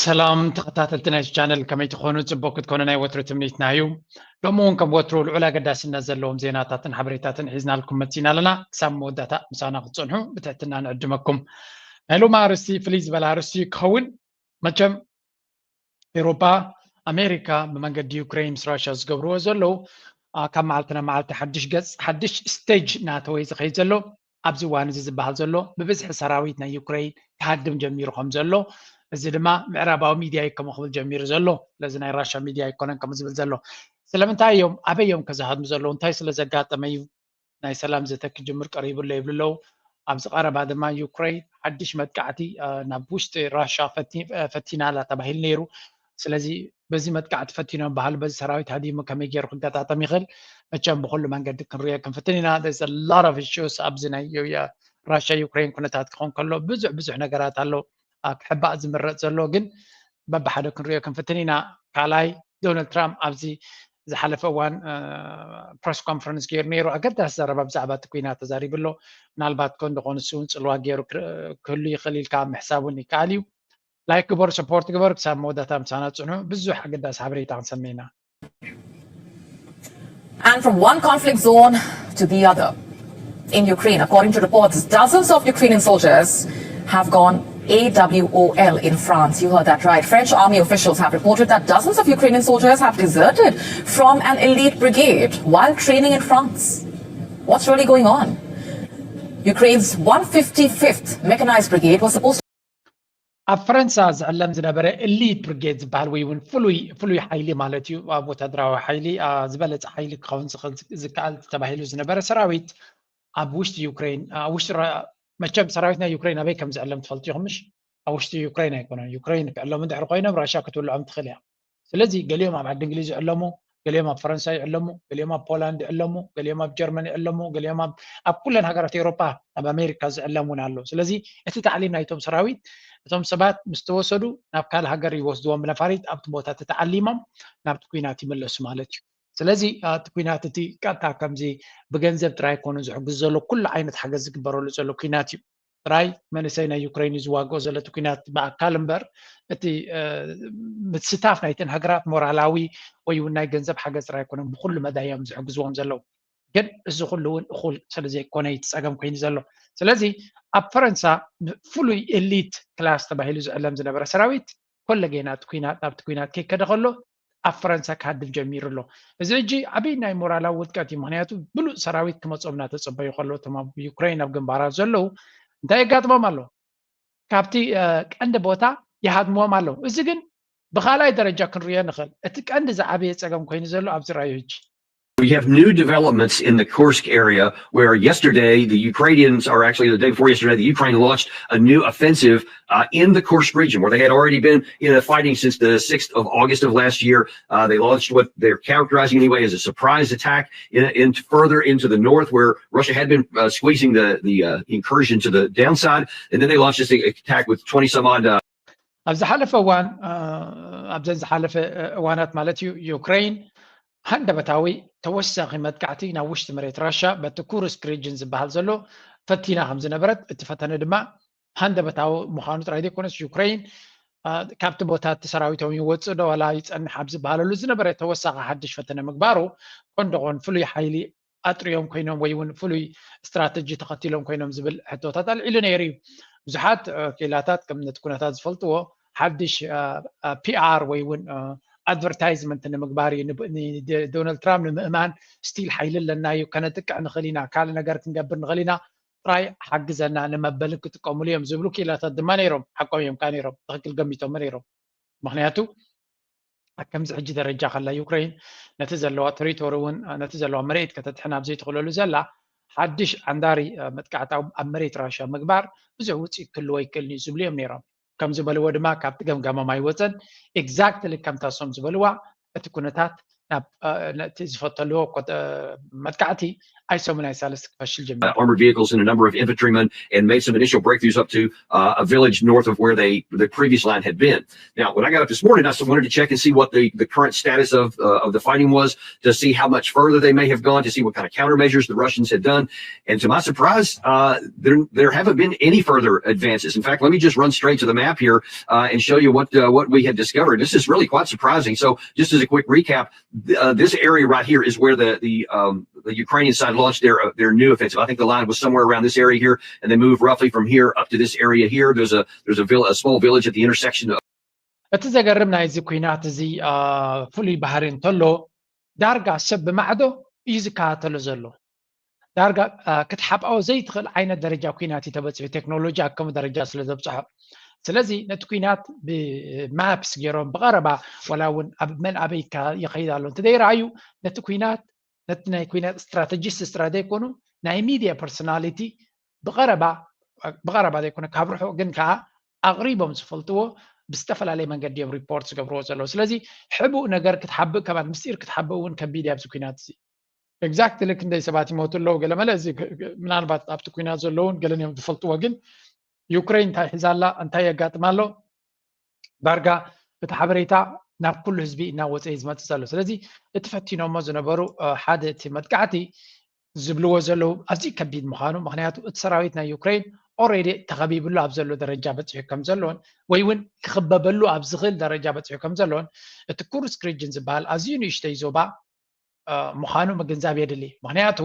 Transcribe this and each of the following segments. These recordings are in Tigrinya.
ሰላም ተኸታተልቲ ናይ ቻነል፣ ከመይ ትኾኑ? ጽቡቅ ክትኮኑ ናይ ወትሩ ትምኒትና እዩ። ሎሚ እውን ከም ወትሩ ልዑል ኣገዳስነት ዘለዎም ዜናታትን ሓበሬታትን ሒዝናልኩም መጺና ኣለና። ክሳብ መወዳእታ ምሳና ክትጸንሑ ብትሕትና ንዕድመኩም። ናይ ሎሚ ኣርእስቲ ፍልይ ዝበለ ኣርእስቲ ክኸውን፣ መቸም ኤውሮጳ፣ ኣሜሪካ ብመንገዲ ዩክሬን ምስ ራሽያ ዝገብርዎ ዘለዉ፣ ኣ፣ ካብ መዓልቲ ናብ መዓልቲ ሓድሽ ገጽ፣ ሓድሽ ስቴጅ እናተወየ ዝኸይድ ዘሎ፣ ኣብዚ እዋን እዚ ዝበሃል ዘሎ ብብዝሒ ሰራዊት ናይ ዩክሬን ክሃድም ጀሚሩ ከም ዘሎ፣ እዚ ድማ ምዕራባዊ ሚድያ እዩ ከምኡ ክብል ጀሚሩ ዘሎ። ስለዚ ናይ ራሽያ ሚድያ ኣይኮነን ከምኡ ዝብል ዘሎ። ስለምንታይ እዮም፣ ኣበይ እዮም ከዝሃድሙ ዘለዉ? እንታይ ስለ ዘጋጠመ እዩ ናይ ሰላም ዘተ ክጅምር ቀሪቡ ኣሎ ይብሉ ኣለዉ። ኣብዚ ቀረባ ድማ ዩክሬን ሓድሽ መጥቃዕቲ፣ አ፣ ናብ ውሽጢ ራሻ ፈቲ-፣ አ፣ ፈቲና ኣላ ተባሂሉ ነይሩ። ስለዚ በዚ መጥቃዕቲ ፈቲኖም በሃሉ፣ በዚ ሰራዊት ሃዲሙ ከመይ ገይሩ ክገጣጠም ይኽእል? መቸም ብኹሉ መንገዲ ክንሪኦ ክንፍትን ኢና። There's a lot of issues ኣብዚ ናይ ዩ-፣ ዩ-፣ ራሻ ዩክሬን ኩነታት ክኾን ከሎ ብዙሕ ብዙሕ ነገራት ኣሎ፣ አ፣ ክሕባእ ዝምረጽ ዘሎ። ግን በብሓደ ክንሪኦ ክንፍትን ኢና። ካልኣይ፣ ዶናልድ ትራምፕ ኣብዚ ዝሓለፈ እዋን፣ አ፣ ፕረስ ኮንፈረንስ ገይሩ ነይሩ። ኣገዳሲ ዘረባ ብዛዕባ እቲ ኲናት ተዛሪቡ ኣሎ። ምናልባት ኮን ዝኾነ ንሱ እውን ጽልዋ ገይሩ ክር-፣ ክህሉ ይኽእል ኢልካ ምሕሳብ እውን ይከኣል እዩ። ላይክ ግበሩ፣ ሰፖርት ግበሩ። ክሳብ መወዳእታ ምሳና ጽንሑ። ብዙሕ ኣገዳሲ ሓበሬታ ክንሰምዕ ኢና። And from one conflict zone to the other. In Ukraine, according to reports, dozens of Ukrainian soldiers have gone A W O L in France. You heard that right. French army officials have reported that dozens of Ukrainian soldiers have deserted from an elite brigade while training in France. What's really going on? Ukraine's one fifty-fifth Mechanized Brigade was supposed ኣብ ፈረንሳ ዝዕለም ዝነበረ ኤሊት ብርጌድ ዝበሃል ወይ እውን ፍሉይ፣ ፍሉይ ሓይሊ ማለት እዩ። ኣብ ወታደራዊ ሓይሊ፣ አ፣ ዝበለጸ ሓይሊ ክኸውን ዝኽእል፣ ዝከኣል ተባሂሉ ዝነበረ ሰራዊት ኣብ ውሽጢ ዩክሬን፣ ኣብ ውሽጢ ራ-፣ መቸም ሰራዊት ናይ ዩክሬን ኣበይ ከም ዝዕለም ትፈልጡ ኢኹም ምሽ? ኣብ ውሽጢ ዩክሬን ኣይኮነን። ዩክሬን ክዕለሙ እንድሕር ኮይኖም ራሽያ ክትውልዖም ትኽእል እያ። ስለዚ ገሊኦም ኣብ ዓዲ እንግሊዝ ይዕለሙ፣ ገሊኦም ኣብ ፈረንሳ ይዕለሙ፣ ገሊኦም ኣብ ፖላንድ ይዕለሙ፣ ገሊኦም ኣብ ጀርመን ይዕለሙ፣ ገሊኦም ኣብ፣ ኣብ ኩለን ሃገራት ኤውሮጳ፣ ኣብ ኣሜሪካ ዝዕለም እውን ኣሎ። ስለዚ እቲ ታዕሊም ናይቶም ሰራዊት፣ እቶም ሰባት ምስ ተወሰዱ ናብ ካልእ ሃገር ይወስድዎም ብነፋሪት፣ ኣብቲ ቦታ ተተዓሊሞም ናብቲ ኲናት ይምለሱ ማለት እዩ። ስለዚ፣ አ፣ እቲ ኲናት እቲ ቀጥታ ከምዚ ብገንዘብ ጥራይ ኣይኮነን ዝሕግዝ ዘሎ፣ ኩሉ ዓይነት ሓገዝ ዝግበረሉ ዘሎ ኲናት እዩ። ጥራይ መንእሰይ ናይ ዩክሬን እዩ ዝዋግኦ ዘሎ እቲ ኲናት ብኣካል እምበር፣ እቲ፣ እ፣ ምስታፍ ናይተን ሃገራት ሞራላዊ ወይ እውን ናይ ገንዘብ ሓገዝ ጥራይ ኣይኮነን፣ ብኹሉ መዳይ እዮም ዝሕግዝዎም ዘለዉ። ግን እዚ ኩሉ እውን እኹል ስለ ዘይኮነ እዩ እቲ ጸገም ኮይኑ ዘሎ። ስለዚ ኣብ ፈረንሳ ፍሉይ ኤሊት ክላስ ተባሂሉ ዝዕለም ዝነበረ ሰራዊት፣ ኮለጌና እቲ ኲናት፣ ናብቲ ኲናት ከይከደ ከሎ ኣብ ፈረንሳ ክሃድም ጀሚሩ ኣሎ። እዚ ሕጂ ዓብዪ ናይ ሞራላዊ ውድቀት እዩ። ምኽንያቱ ብሉጽ ሰራዊት ክመጾም እናተጸበዩ ከለዉ፣ እቶም ኣብ ዩክሬን ኣብ ግንባራት ዘለዉ እንታይ የጋጥሞም ኣሎ? ካብቲ፣ እ፣ ቀንዲ ቦታ ይሃድምዎም ኣለዉ። እዚ ግን ብኻልኣይ ደረጃ ክንርእዮ ንኽእል። እቲ ቀንዲ ዝዓበየ ጸገም ኮይኑ ዘሎ ኣብዚ ራእዩ ሕጂ። We have new developments in the Kursk area where yesterday the Ukrainians are actually, the day before yesterday, the Ukraine launched a new offensive uh, in the Kursk region where they had already been in a fighting since the sixth of August of last year. Uh, they launched what they're characterizing anyway as a surprise attack in, in further into the north where Russia had been uh, squeezing the, the uh, incursion to the downside. And then they launched this attack with twenty some odd uh, ኣብ ዝሓለፈ እዋን፣ እ፣ ኣብዘን ዝሓለፈ፣ እ፣ እዋናት ማለት እዩ፣ ዩክሬን ሃንደበታዊ ተወሳኺ መጥቃዕቲ ናብ ውሽጢ መሬት ራሻ በቲ ኩርስክ ሪጅን ዝበሃል ዘሎ ፈቲና ከም ዝነበረት፣ እቲ ፈተነ ድማ ሃንደበታዊ ምዃኑ ጥራይ ዘይኮነስ፣ ዩክሬን፣ እ፣ ካብቲ ቦታ እቲ ሰራዊቶም ይወፅእ ዶ ዋላ ይፀንሕ ኣብ ዝበሃለሉ ዝነበረ ተወሳኺ ሓድሽ ፈተነ ምግባሩ፣ ቆንዶ ኾን ፍሉይ ሓይሊ ኣጥርዮም ኮይኖም ወይ እውን ፍሉይ ስትራተጂ ተኸቲሎም ኮይኖም ዝብል ሕቶታት ኣልዒሉ ነይሩ እዩ። ብዙሓት፣ እ፣ ክኢላታት ከም ነቲ ኩነታት ዝፈልጥዎ፣ ሓድሽ፣ እ፣ እ፣ ፒ ኣር ወይ እውን፣ እ፣ ኣድቨርታይዝመንት ንምግባር እዩ። ንብ-፣ ን-፣ ደ-፣ ዶናልድ ትራምፕ ንምእማን ስቲል ሓይሊ ኣለና እዩ፣ ከነጥቅዕ ንኽእል ኢና፣ ካልእ ነገር ክንገብር ንኽእል ኢና፣ ጥራይ ሓግዘና ንመበልን ክጥቀሙሉ እዮም ዝብሉ ክኢላታት ድማ ነይሮም። ሓቆም እዮም ከኣ ነይሮም፣ ትኽክል ገሚቶም ነይሮም። ምኽንያቱ ኣብ ከምዚ ሕጂ ደረጃ ከላ ዩክሬን ነቲ ዘለዋ ቴሪቶሪ እውን፣ ነቲ ዘለዋ መሬት ከተድሕን ኣብ ዘይትኽእለሉ ዘላ፣ ሓድሽ ዓንዳሪ፣ እ፣ መጥቃዕቲ ኣብ፣ ኣብ መሬት ራሽያ ምግባር ብዙሕ ውፅኢት ክህልዎ ኣይክእልን እዩ ዝብሉ እዮም ነይሮም። ከም ዝበልዎ ድማ ካብቲ ገምጋሞም ኣይወፀን። ኤግዛክትሊ ከምታ እሶም ዝበልዋ እቲ ኩነታት ናብ ነቲ ዝፈተልዎ መጥቃዕቲ ኣይሰሙን ኣይሳለስቲ ክፈሽል ጀሚሩ። Armored vehicles and a number of infantrymen and made some initial breakthroughs up to uh, a village north of where they the previous line had been. Now, when I got up this morning, I wanted to check and see what the, the current status of uh, of the fighting was, to see how much further they may have gone, to see what kind of countermeasures the Russians had done. And to my surprise, uh, there there haven't been any further advances. In fact, let me just run straight to the map here uh, and show you what uh, what we had discovered. This is really quite surprising. So, just as a quick recap, uh, this area right here is where the the um, the Ukrainian side launched their uh, their new offensive. I think the line was somewhere around this area here, and they moved roughly from here up to this area here. There's a there's a, vill- a small village at the intersection of እቲ ዘገርም ናይዚ ኩናት እዚ ፍሉይ ባህሪ እንተሎ ዳርጋ ሰብ ብማዕዶ እዩ ዝከታተሎ ዘሎ። ዳርጋ ክትሓብኦ ዘይትኽእል ዓይነት ደረጃ ኩናት እዩ ተበፂሑ፣ ቴክኖሎጂ ኣብ ከምኡ ደረጃ ስለ ዘብፅሖ። ስለዚ ነቲ ኩናት ብማፕስ ገይሮም ብቐረባ ዋላ እውን ኣብ መን ኣበይ ይኸይድ ኣሎ እንተዘይረኣዩ ነቲ ኩናት ነቲ ናይ ኩናት ስትራተጂስት ስራ ዘይኮኑ ናይ ሚድያ ፐርሶናሊቲ ብቐረባ ብቐረባ ዘይኮነ ካብ ርሑቕ ግን ከዓ ኣቕሪቦም ዝፈልጥዎ ብዝተፈላለየ መንገዲ እዮም ሪፖርት ዝገብርዎ ዘለዉ። ስለዚ ሕቡእ ነገር ክትሓብእ ከማን ምስጢር ክትሓብእ እውን ከቢድ እዩ ኣብዚ ኩናት እዚ። ኤግዛክትሊ ክንደይ ሰባት ይሞቱ ኣለዉ ገለመለ እዚ ምናልባት ኣብቲ ኩናት ዘለውን ገለን እዮም ዝፈልጥዎ። ግን ዩክሬን እንታይ ሒዛ ኣላ፣ እንታይ የጋጥማ ኣሎ ዳርጋ እቲ ሓበሬታ ናብ ኩሉ ህዝቢ እናወፀ እዩ ዝመፅእ ዘሎ። ስለዚ እቲ ፈቲኖሞ ዝነበሩ ሓደ እቲ መጥቃዕቲ ዝብልዎ ዘለዉ ኣዝዩ ከቢድ ምዃኑ፣ ምክንያቱ እቲ ሰራዊት ናይ ዩክሬን ኦሬዲ ተኸቢብሉ ኣብ ዘሎ ደረጃ በፂሑ ከም ዘለዎን ወይ እውን ክኽበበሉ ኣብ ዝኽእል ደረጃ በፂሑ ከም ዘለዎን እቲ ኩርስክ ሪጅን ዝበሃል ኣዝዩ ንእሽተይ ዞባ ምዃኑ ምግንዛብ የድሊ። ምክንያቱ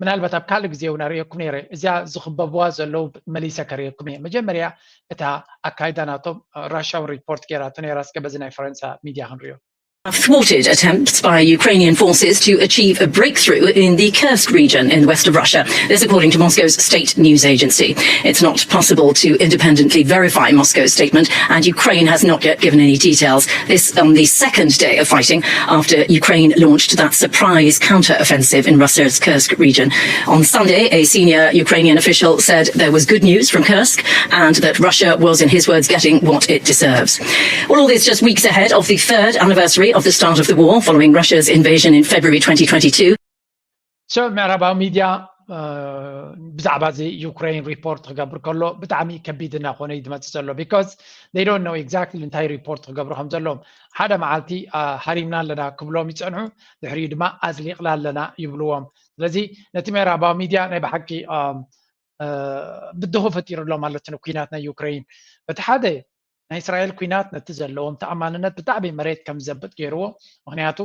ምናልባት ኣብ ካልእ ግዜ እውን ኣርእየኩም ነይረ። እዚኣ ዝኽበብዋ ዘለዉ መሊሰ ከርእየኩም እየ። መጀመርያ እታ ኣካይዳ ናቶም ራሻ እውን ሪፖርት ገይራቶ ነይራ። እስከ በዚ ናይ ፈረንሳ ሚድያ ክንሪኦ። Have thwarted attempts by Ukrainian forces to achieve a breakthrough in the Kursk region in the west of Russia. This, according to Moscow's state news agency. It's not possible to independently verify Moscow's statement, and Ukraine has not yet given any details. This on the second day of fighting after Ukraine launched that surprise counter-offensive in Russia's Kursk region. On Sunday, a senior Ukrainian official said there was good news from Kursk and that Russia was, in his words, getting what it deserves. Well, all this just weeks ahead of the third anniversary of the start of the war following Russia's invasion in February twenty twenty-two. So ምዕራባዊ ሚድያ ብዛዕባ እዚ ዩክሬን ሪፖርት ክገብር ከሎ ብጣዕሚ ከቢድ እናኾነ እዩ ዝመፅእ ዘሎ። Because they don't know exactly እንታይ ሪፖርት ክገብሩ ከም ዘለዎም። ሓደ መዓልቲ ሃሪምና ኣለና ክብሎም ይፀንሑ፣ ድሕሪኡ ድማ ኣዝሊቕና ኣለና ይብልዎም። ስለዚ ነቲ ምዕራባዊ ሚድያ ናይ ብሓቂ ብድሆ ፈጢሩ ኣሎ ማለት ነው ኩናት ናይ ዩክሬን። በቲ ሓደ ናይ እስራኤል ኩናት ነቲ ዘለዎም ተኣማንነት ብጣዕሚ መሬት ከም ዘብጥ ገይርዎ። ምክንያቱ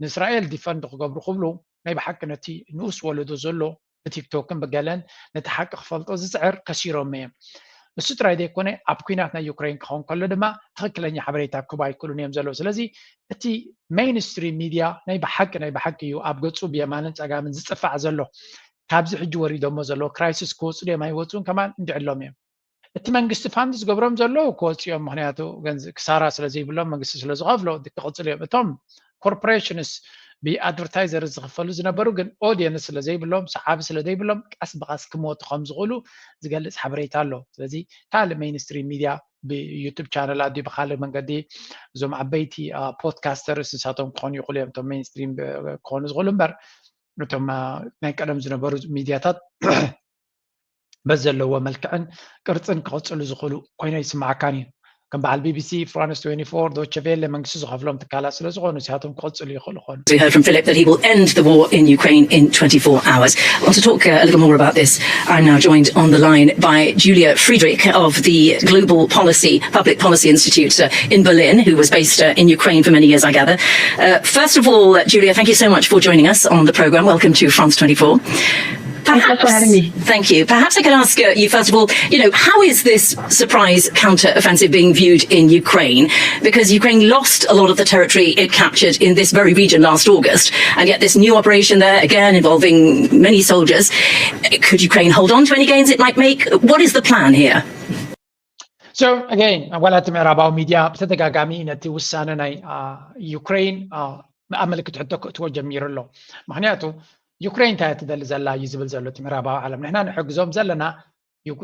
ንእስራኤል ዲፈንድ ክገብሩ ክብሉ ናይ ብሓቂ ነቲ ንኡስ ወለዶ ዘሎ ብቲክቶክን ብገለን ነቲ ሓቂ ክፈልጦ ዝፅዕር ከሲሮም እዮም። እሱ ጥራይ ዘይኮነ ኣብ ኩናት ናይ ዩክሬን ክኸውን ከሎ ድማ ትኽክለኛ ሓበሬታ ክህቡ ኣይክእሉን እዮም ዘለዉ። ስለዚ እቲ ሜይንስትሪም ሚድያ ናይ ብሓቂ ናይ ብሓቂ እዩ ኣብ ገፁ ብየማንን ፀጋምን ዝፅፋዕ ዘሎ። ካብዚ ሕጂ ወሪዶሞ ዘለዉ ክራይሲስ ክወፁ ድዮም ኣይወፁን ከማን እንድዕሎም እዮም። እቲ መንግስቲ ፋንድ ዝገብሮም ዘለዉ ክወፁ እዮም። ምክንያቱ ክሳራ ስለ ዘይብሎም መንግስቲ ስለ ዝኸፍሎ ክቕፅሉ እዮም። እቶም ኮርፖሬሽንስ ብኣድቨርታይዘር ዝኽፈሉ ዝነበሩ ግን ኦዲየንስ ስለ ዘይብሎም ሰዓቢ ስለ ዘይብሎም ቀስ ብቐስ ክሞቱ ከም ዝኽእሉ ዝገልፅ ሓበሬታ ኣሎ። ስለዚ ካልእ ሜይንስትሪም ሚድያ ብዩቱብ ቻነላት ድዩ ብካልእ መንገዲ እዞም ዓበይቲ ፖድካስተርስ ንሳቶም ክኾኑ ይኽእሉ እዮም እቶም ሜይንስትሪም ክኾኑ ዝኽእሉ እምበር እቶም ናይ ቀደም ዝነበሩ ሚድያታት በዚ ዘለዎ መልክዕን ቅርፅን ክቕፅሉ ዝኽእሉ ኮይኖ ይስማዓካን እዩ። ከም በዓል ቢቢሲ፣ ፍራንስ ትዌንቲ ፎር፣ ዶቸ ቬለ መንግስቲ ዝኸፍሎም ትካላት ስለ ዝኾኑ እዚኣቶም ክቕፅሉ ይኽእሉ ኾኑ። We heard from Philip that he will end the war in Ukraine in twenty-four hours. I want to talk uh, a little more about this. I'm now joined on the line by Julia Friedrich of the Global Policy, Public Policy Institute uh, in Berlin, who was based uh, in Ukraine for many years, I gather. Uh, first of all, uh, Julia, thank you so much for joining us on the program. Welcome to France twenty-four. Thanks for having me. Thank you. Perhaps I could ask uh, you first of all, you know, how is this surprise counter-offensive being viewed in Ukraine? Because Ukraine lost a lot of the territory it captured in this very region last August, and yet this new operation there, again involving many soldiers. Could Ukraine hold on to any gains it might make? What is the plan here? So again, ዋላ እቲ ምዕራባዊ ሚድያ ብተደጋጋሚ ነቲ ውሳነ ናይ ዩክሬን ኣመልክት ሕቶ ክእትዎ ጀሚሩ ኣሎ። ምክንያቱ ዩክሬን እንታይ ትደሊ ዘላ እዩ ዝብል ዘሎ እቲ ምዕራባዊ ዓለም። ንሕና ንሕግዞም ዘለና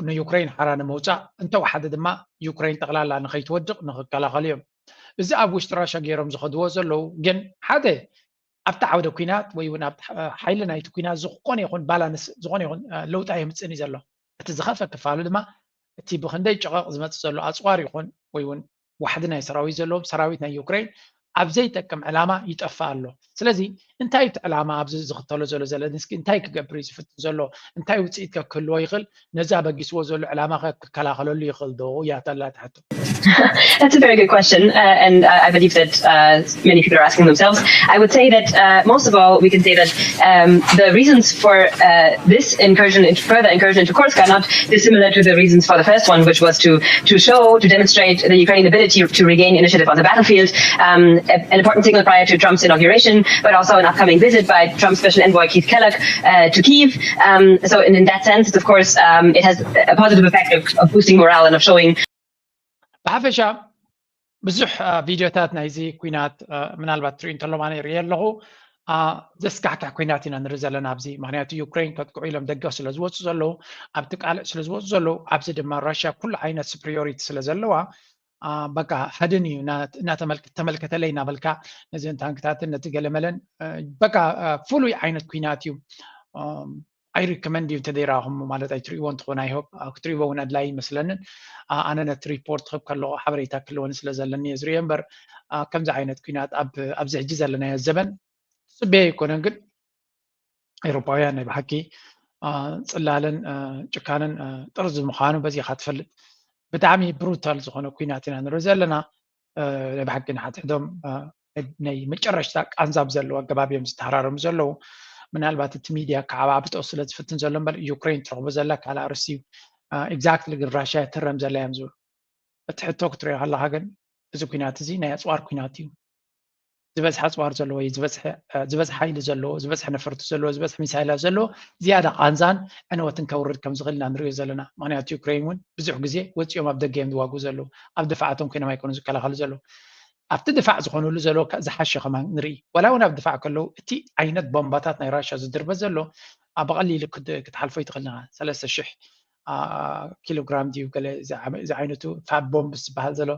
ንዩክሬን ሓራ ንምውፃእ እንተወሓደ ድማ ዩክሬን ጠቕላላ ንኸይትወድቕ ንኽከላኸሉ እዮም። እዚ ኣብ ውሽጢ ራሻ ገይሮም ዝኸድዎ ዘለዉ ግን ሓደ ኣብቲ ዓውደ ኲናት ወይ እውን ኣብቲ ሓይሊ ናይቲ ኲናት ዝኾነ ይኹን ባላንስ ዝኾነ ይኹን ለውጢ ኣየምፅእን እዩ ዘሎ። እቲ ዝኸፈ ክፋሉ ድማ እቲ ብክንደይ ጨቐቕ ዝመፅእ ዘሎ ኣፅዋር ይኹን ወይ እውን ዋሕዲ ናይ ሰራዊት ዘለዎም ሰራዊት ናይ ዩክሬን ኣብ ዘይጠቅም ዕላማ ይጠፍእ ኣሎ። ስለዚ እንታይ እቲ ዕላማ ኣብዚ ዝኽተሎ ዘሎ ዘለንስኪ እንታይ ክገብር እዩ ዝፍትን ዘሎ? እንታይ ውፅኢት ከ ክህልዎ ይኽእል? ነዚ ኣበጊስዎ ዘሎ ዕላማ ከ ክከላኸለሉ ይኽእል ዶ? እያ ተላ ትሕቶ። That's a very good question, uh, and uh, I believe that uh, many people are asking themselves. I would say that uh, most of all, we can say that um, the reasons for uh, this incursion, into, further incursion into Kursk, are not dissimilar to the reasons for the first one, which was to to show, to demonstrate the Ukrainian ability to regain initiative on the battlefield. Um, an important signal prior to Trump's inauguration, but also an upcoming visit by Trump's special envoy Keith Kellogg uh, to Kyiv. Um, so, in, in that sense, of course, um, it has a positive effect of, of boosting morale and of showing ብሓፈሻ ብዙሕ ቪድዮታት ናይዚ ኩናት ምናልባት ትሪኢ እንተሎም ኣነ ይሪኦ ኣለኹ። ዘስካሕካሕ ኩናት ኢና ንርኢ ዘለና ኣብዚ። ምክንያቱ ዩክሬን ከጥቅዑ ኢሎም ደገፍ ስለ ዝወፁ ዘለዉ፣ ኣብቲ ቃልዕ ስለ ዝወፁ ዘለዉ፣ ኣብዚ ድማ ራሽያ ኩሉ ዓይነት ስፕሪዮሪቲ ስለ ዘለዋ በቃ ሃድን እዩ እናተመልከተለይ እናበልካ ነዚን ታንክታትን ነቲ ገለመለን በቃ ፍሉይ ዓይነት ኩናት እዩ። ኣይ ሪኮመንድ እዩ እንተደይረኣኹም ማለት ኣይትርእይዎ እንትኾን ኣይሆፕ ክትርእይዎ እውን ኣድላይ ይመስለንን። ኣነ ነቲ ሪፖርት ክብ ከለኹ ሓበሬታ ክህልወኒ ስለ ዘለኒ እየ ዝርእዮ እምበር ከምዚ ዓይነት ኩናት ኣብዚ ሕጂ ዘለናዮ ዘበን ትፅበዮ ኣይኮነን። ግን ኤውሮፓውያን ናይ ብሓቂ ፅላልን ጭካንን ጥርዚ ምዃኑ በዚኻ ትፈልጥ። ብጣዕሚ ብሩታል ዝኾነ ኩናት ኢና ንርኢ ዘለና። ናይ ብሓቂ ንሓድሕዶም ናይ መጨረሽታ ቃንዛብ ዘለዎ ኣገባብ እዮም ዝተሃራረሙ ዘለዉ። ምናልባት እቲ ሚድያ ክዓባብጦ ስለ ዝፍትን ዘሎ እምበር ዩክሬን ትረኽቦ ዘላ ካልእ ኣርእስቲ እዩ። ኤግዛክትሊ ግን ራሽያ ትረም ዘላ እዮም ዝብሉ። እቲ ሕቶ ክትሪኦ ከለኻ ግን እዚ ኩናት እዚ ናይ ኣፅዋር ኩናት እዩ። ዝበዝሐ ኣፅዋር ዘለዎ እዩ፣ ዝበዝሐ ሓይሊ ዘለዎ፣ ዝበዝሐ ነፈርቲ ዘለዎ፣ ዝበዝሐ ሚሳይላት ዘለዎ ዝያዳ ቃንዛን ዕንወትን ከውርድ ከም ዝኽእል ኢና ንሪኦ ዘለና። ምክንያቱ ዩክሬን እውን ብዙሕ ግዜ ወፂኦም ኣብ ደገ እዮም ዝዋግኡ ዘለዉ። ኣብ ድፋዓቶም ኮይኖም ኣይኮኑ ዝከላኸሉ ዘለዉ። ኣብቲ ድፋዕ ዝኾኑሉ ዘለዉ ዝሓሸ ከማን ንርኢ። ዋላ እውን ኣብ ድፋዕ ከለዉ እቲ ዓይነት ቦምባታት ናይ ራሻ ዝድርበ ዘሎ ብቐሊሉ ክትሓልፎ ይትኽእል ኢኻ። ሰለስተ ሽሕ ኪሎግራም ድዩ ገለ እዚ ዓይነቱ ፋብ ቦምብ ዝበሃል ዘሎ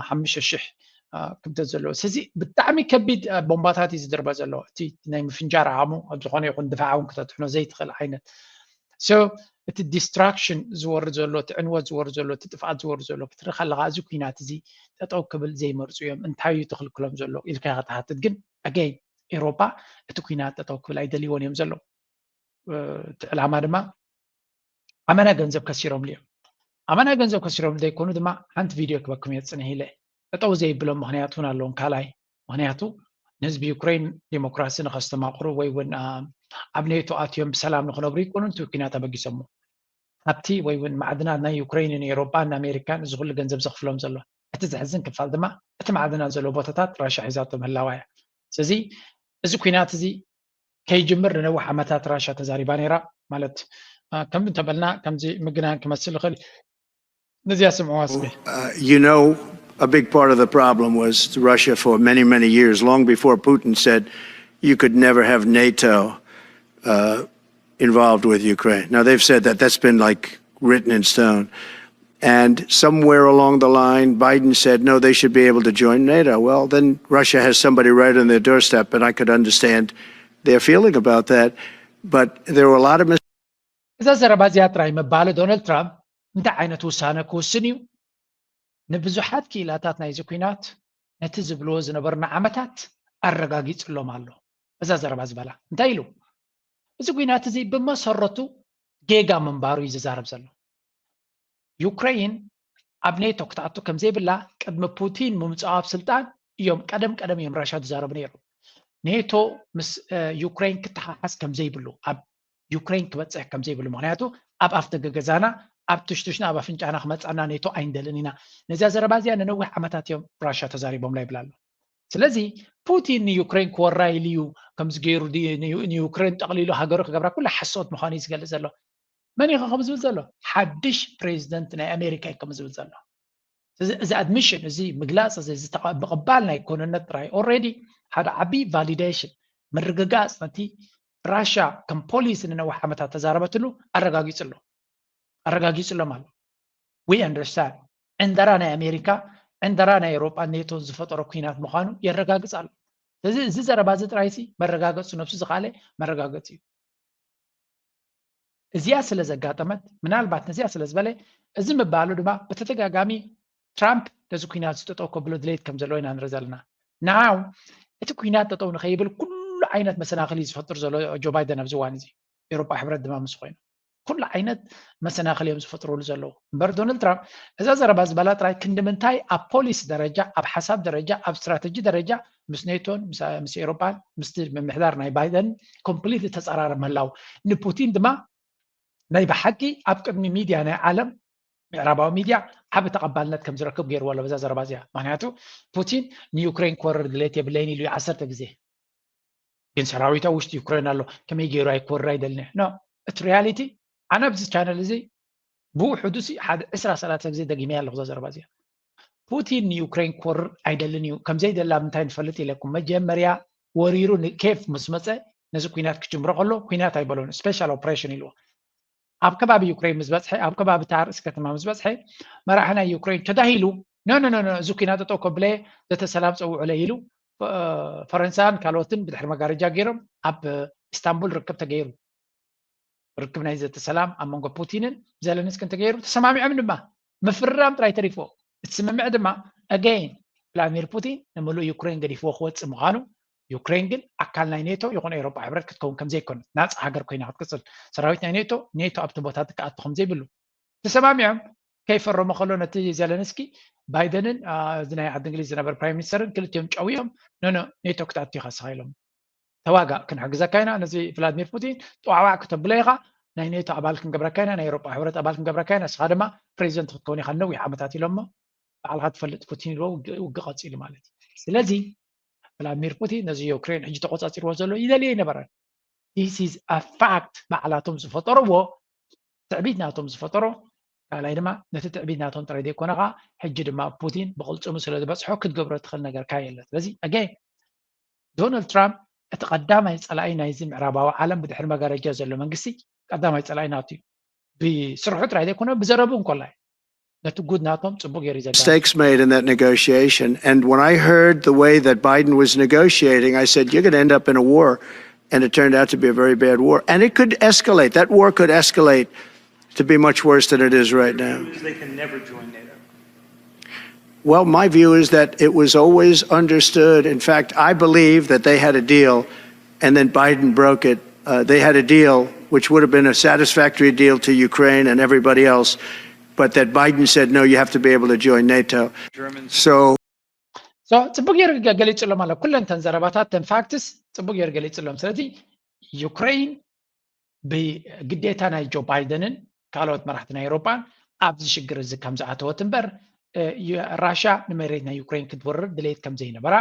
ሓሙሽተ ሽሕ ክብደት ዘለዎ። ስለዚ ብጣዕሚ ከቢድ ቦምባታት እዩ ዝድርበ ዘሎ። እቲ ናይ ምፍንጃር ዓቕሙ ኣብ ዝኾነ ይኹን ድፋዕ እውን ክተጥሕኖ ዘይትኽእል ዓይነት። So እቲ ዲስትራክሽን ዝወርድ ዘሎ፣ እቲ ዕንወት ዝወርድ ዘሎ፣ እቲ ጥፍኣት ዝወርድ ዘሎ ክትርኢ ከለኻ እዚ ኩናት እዚ ጠጠው ክብል ዘይመርፁ እዮም። እንታይ እዩ ትኽልክሎም ዘሎ ኢልካ ክትሓትት ግን ኣገይ ኤውሮጳ እቲ ኩናት ጠጠው ክብል ኣይደልይዎን እዮም ዘለዉ። እቲ ዕላማ ድማ ኣመና ገንዘብ ከሲሮምሉ እዮም። ኣመና ገንዘብ ከሲሮምሉ ዘይኮኑ ድማ ሓንቲ ቪድዮ ክበኩም እየ ፅንሕ ኢለ ጠጠው ዘይብሎም ምክንያት እውን ኣለዎም። ካልኣይ ምክንያቱ ንህዝቢ ዩክሬን ዲሞክራሲ ንከስተማቕሩ ወይ እውን ኣብ ኔቶ ኣትዮም ብሰላም ንክነብሩ ይኮኑ እቲ ኩናት ኣበጊሶሞ። ሃብቲ ወይ እውን ማዕድናት ናይ ዩክሬንን ኤውሮጳን ኣሜሪካን እዚ ኩሉ ገንዘብ ዘኽፍሎም ዘሎ። እቲ ዘሕዝን ክፋል ድማ እቲ ማዕድናት ዘለዎ ቦታታት ራሻ ሒዛቶ ምህላዋ እያ። ስለዚ እዚ ኩናት እዚ ከይጅምር ንነዊሕ ዓመታት ራሻ ተዛሪባ ነይራ። ማለት ከም እንተበልና ከምዚ ምግናን ክመስል ይኽእል። ነዚኣ ስምዕዋ እስኪ። You know, a big part of the problem was Russia for many, many years, long before Putin said you could never have NATO uh, involved with Ukraine. Now, they've said that. That's been like written in stone. And somewhere along the line, Biden said, no, they should be able to join NATO. Well, then Russia has somebody right on their doorstep, and I could understand their feeling about that. But there were a lot of እዛ ዘረባ እዚኣ ጥራይ ምባሉ ዶናልድ ትራምፕ እንታይ ዓይነት ውሳነ ክውስን እዩ? ንብዙሓት ክኢላታት ናይዚ ኩናት ነቲ ዝብልዎ ዝነበርና ዓመታት ኣረጋጊፅሎም ኣሎ። እዛ ዘረባ ዝበላ እንታይ ኢሉ? እዚ ኩናት እዚ ብመሰረቱ ጌጋ ምንባሩ እዩ ዝዛረብ ዘሎ። ዩክሬን ኣብ ኔቶ ክትኣቱ ከም ዘይብላ ቅድሚ ፑቲን ምምፅኡ ኣብ ስልጣን እዮም ቀደም ቀደም እዮም ራሻ ዝዛረቡ ነይሩ። ኔቶ ምስ ዩክሬን ክተሓሓዝ ከም ዘይብሉ ኣብ ዩክሬን ክበፅሕ ከም ዘይብሉ ምክንያቱ ኣብ ኣፍ ደገ ገዛና ኣብ ትሽትሽና ኣብ ኣፍንጫና ክመፃና ኔቶ ኣይንደልን ኢና። ነዚኣ ዘረባ እዚኣ ንነዊሕ ዓመታት እዮም ራሻ ተዛሪቦምላ ይብል ኣሎ። ስለዚ ፑቲን ንዩክሬን ክወራ ኢሉ እዩ ከምዚ ገይሩ ንዩክሬን ጠቕሊሉ ሃገሩ ክገብራ ኩሉ ሓሶት ምዃኑ እዩ ዝገልፅ ዘሎ። መን ኢኸ ከምዚ ዝብል ዘሎ? ሓድሽ ፕሬዚደንት ናይ ኣሜሪካ እዩ ከምዚ ዝብል ዘሎ። እዚ ኣድሚሽን እዚ ምግላፅ እዚ ምቕባል ናይ ኮንነት ጥራይ ኦልሬዲ ሓደ ዓብዪ ቫሊዴሽን ምርግጋፅ ነቲ ራሻ ከም ፖሊሲ ንነዊሕ ዓመታት ተዛረበትሉ ኣረጋጊፁ ኣሎ ኣረጋጊፁሎም ኣሎ። We understand ዕንደራ ናይ ኣሜሪካ ዕንደራ ናይ ኤውሮጳን ኔቶን ዝፈጠሮ ኲናት ምዃኑ የረጋግጽ ኣሎ። ስለዚ እዚ ዘረባ እዚ ጥራይሲ መረጋገጹ ነብሱ ዝኸኣለ መረጋገጺ እዩ። እዚኣ ስለ ዘጋጠመት፣ ምናልባት ነዚኣ ስለ ዝበለ፣ እዚ ምባሉ ድማ ብተደጋጋሚ ትራምፕ ነዚ ኲናት እዚ ጠጠው ከብሎ ድሌት ከም ዘለዎ ኢና ንርኢ ዘለና። ናው እቲ ኲናት ጠጠው ንኸይብል ኩሉ ዓይነት መሰናኽል እዩ ዝፈጥር ዘሎ ጆ ባይደን ኣብዚ እዋን እዚ። ኤውሮጳ ሕብረት ድማ ምስ ኮይኑ ኩሉ ዓይነት መሰናኽል እዮም ዝፈጥሩሉ ዘለዉ። እምበር ዶናልድ ትራምፕ እዛ ዘረባ ዝበላ ጥራይ ክንዲ ምንታይ ኣብ ፖሊሲ ደረጃ፣ ኣብ ሓሳብ ደረጃ፣ ኣብ ስትራተጂ ደረጃ ምስ ኔቶን ምስ፣ ምስ ኤውሮጳን ምስቲ ምምሕዳር ናይ ባይደን ኮምፕሊት ተጻራሪ ምህላው ንፑቲን ድማ ናይ ብሓቂ ኣብ ቅድሚ ሚድያ ናይ ዓለም ምዕራባዊ ሚድያ ዓቢ ተቐባልነት ከም ዝረክብ ገይርዎ ኣሎ በዛ ዘረባ እዚኣ። ምክንያቱ ፑቲን ንዩክሬን ክወርር ድሌት የብለይን ኢሉ እዩ ዓሰርተ ግዜ። ግን ሰራዊት ኣብ ውሽጢ ዩክሬን ኣሎ፣ ከመይ ገይሩ ኣይክወርር ኣይደልን እየ። ኖ፣ እቲ ሪያሊቲ ኣነ ኣብዚ ቻነል እዚ ብውሕዱ ሲ ሓደ ዕስራ ሰላሳ ግዜ ደጊመያ ኣለኹ እዛ ዘረባ እዚኣ። ፑቲን ንዩክሬን ክወርር ኣይደልን እዩ፣ ከም ዘይደላ ምንታይ ንፈልጥ ኢለኩም። መጀመርያ ወሪሩ ንኬፍ ምስ መጸ ነዚ ኲናት ክጅምሮ ከሎ ኲናት ኣይበሎን፣ ስፔሻል ኦፕሬሽን ኢልዎ። ኣብ ከባቢ ዩክሬን ምስ በጽሐ፣ ኣብ ከባቢ እታ ርእሲ ከተማ ምስ በጽሐ፣ መራሒ ናይ ዩክሬን ተዳሂሉ፣ ኖ፣ ኖ፣ ኖ፣ ኖ፣ እዚ ኲናት ጠጠው ከብለ ዘተ ሰላም ጸውዑለይ ኢሉ፣ ፈ-፣ ፈረንሳን ካልኦትን ብድሕሪ መጋረጃ ገይሮም ኣብ ኢስታንቡል ርክብ ተገይሩ። ርክብ ናይ ዘተ ሰላም ኣብ መንጎ ፑቲንን ዘለንስክን ተገይሩ፣ ተሰማሚዖም ድማ ምፍርራም ጥራይ ተሪፎ። እቲ ስምምዕ ድማ ኣገይን ቭላድሚር ፑቲን ንምሉእ ዩክሬን ገዲፍዎ ክወጽእ ምዃኑ፣ ዩክሬን ግን ኣካል ናይ ኔቶ ይኹን ኤውሮጳ ሕብረት ክትከውን ከም ዘይኮነት፣ ናጻ ሃገር ኮይና ክትቅጽል፣ ሰራዊት ናይ ኔቶ፣ ኔቶ ኣብቲ ቦታ ክኣቱ ከም ዘይብሉ ተሰማሚዖም። ከይፈረሞ ከሎ ነቲ ዘለንስኪ ባይደንን፣ አ፣ እዚ ናይ ዓዲ እንግሊዝ ዝነበረ ፕራይም ሚኒስተርን ክልቲኦም ጨውዮም፣ ኖ፣ ኖ፣ ኔቶ ክትኣቱ ኢኻ ንስኻ ኢሎም። ተዋጋእ፣ ክንሕግዘካ ኢና፣ ነዚ ቭላድሚር ፑቲን ጠዋዕዋዕ ክተብሎ ኢኻ፣ ናይ ኔቶ ኣባል ክንገብረካ ኢና፣ ናይ ኤውሮጳ ሕብረት ኣባል ክንገብረካ ኢና፣ ንስኻ ድማ ፕሬዚደንት ክትከውን ኢኻ ንነዊሕ ዓመታት ኢሎሞ፣ ባዕልኻ ትፈልጥ ፑቲን ኢልዎ ውግእ፣ ውግእ ቀጺሉ ማለት እዩ። ስለዚ ቭላድሚር ፑቲን ነዚ ዩክሬን ሕጂ ተቆጻጺርዎ ዘሎ ይደልዮ ኣይነበረን። This is a fact። ባዕላቶም ዝፈጠርዎ ትዕቢት ናቶም ዝፈጠሮ፣ ካልኣይ ድማ ነቲ ትዕቢት ናቶም ጥራይ ዘይኮነ ኸዓ ሕጂ ድማ ፑቲን ብቕልጽሙ ስለ ዝበጽሖ ክትገብሮ ትኽእል ነገርካ የለን። ስለዚ ኣገይን ዶናልድ ትራምፕ እቲ ቀዳማይ ጸላኢ ናይዚ ምዕራባዊ ዓለም ብድሕሪ መጋረጃ ዘሎ መንግስቲ ቀዳማይ ጸላኢ ናቱ እዩ። ብስርሑ ጥራይ ዘይኮነ ብዘረቡ እንኮላይ ነቲ ጉድ ናቶም ጽቡቅ ገይሩ እዩ ዘጋልጽ። Mistakes made in that negotiation. And when I heard the way that Biden was negotiating, I said, "You're going to end up in a war." And it turned out to be a very bad war. And it could escalate. That war could escalate to be much worse than it is right now. They can never join NATO. Well, my view is that it was always understood. In fact, I believe that they had a deal, and then Biden broke it. Uh, they had a deal which would have been a satisfactory deal to Ukraine and everybody else, but that Biden said, "No, you have to be able to join NATO." So, so ጽቡቅ ገይሩ ገ- ገሊጹሎም ኣሎ። ኩለን ተን ዘረባታት፣ ተን ፋክትስ ጽቡቅ ገይሩ ገሊጹሎም። ስለዚ ዩክሬን ብግዴታ ናይ ጆ ባይደንን ካልኦት መራሕቲ ናይ ኤውሮጳን ኣብዚ ሽግር እዚ ከም ዝኣተወት እምበር፣ እ፣ ዩ- ራሻ ንመሬት ናይ ዩክሬን ክትወርር ድሌት ከም ዘይነበራ፣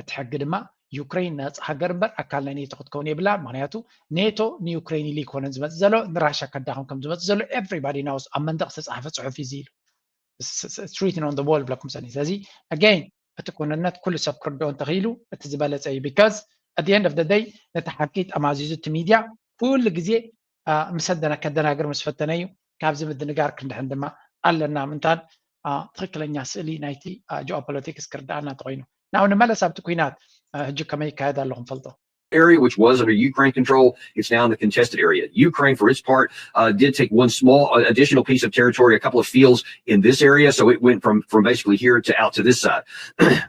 እቲ ሕጊ ድማ ዩክሬን ነጻ ሃገር እምበር ኣካል ናይ ኔቶ ክትከውን የብላን። ምክንያቱ ኔቶ ንዩክሬን ኢሉ ኣይኮነን ዝመጽእ ዘሎ፣ ንራሻ ከዳኽም ከም ዝመጽእ ዘሎ everybody knows። ኣብ መንደቕ ዝተጻሕፈ ጽሑፍ እዩ እዚ ኢሉ። It's written on the wall ብለኩም ሰኒ። ስለዚ ኣገይን እቲ ኩነነት ኩሉ ሰብ ክርድኦ እንተኽኢሉ እቲ ዝበለጸ እዩ። Because at the end of the day ነቲ ሓቂ ጠማዚዙ እቲ ሚድያ ኩሉ ግዜ፣ አ፣ ምስ ኣደና ከደናግር ምስ ፈተነ እዩ። ካብዚ ምድንጋር ክንድሕን ድማ ኣለና። ምንታን፣ አ፣ ትኽክለኛ ስእሊ ናይቲ፣ አ፣ ጂኦፖለቲክስ ክርድኣና እንተኾይኑ። ናው ንመለስ ኣብቲ ኲናት፣ አ፣ ሕጂ ከመይ ይካየድ ኣሎ ክንፈልጦ። area, which was under Ukraine control. It's now in the contested area. Ukraine, for its part, uh, did take one small uh, additional piece of territory, a couple of fields in this area. So it went from, from basically here to out to this side.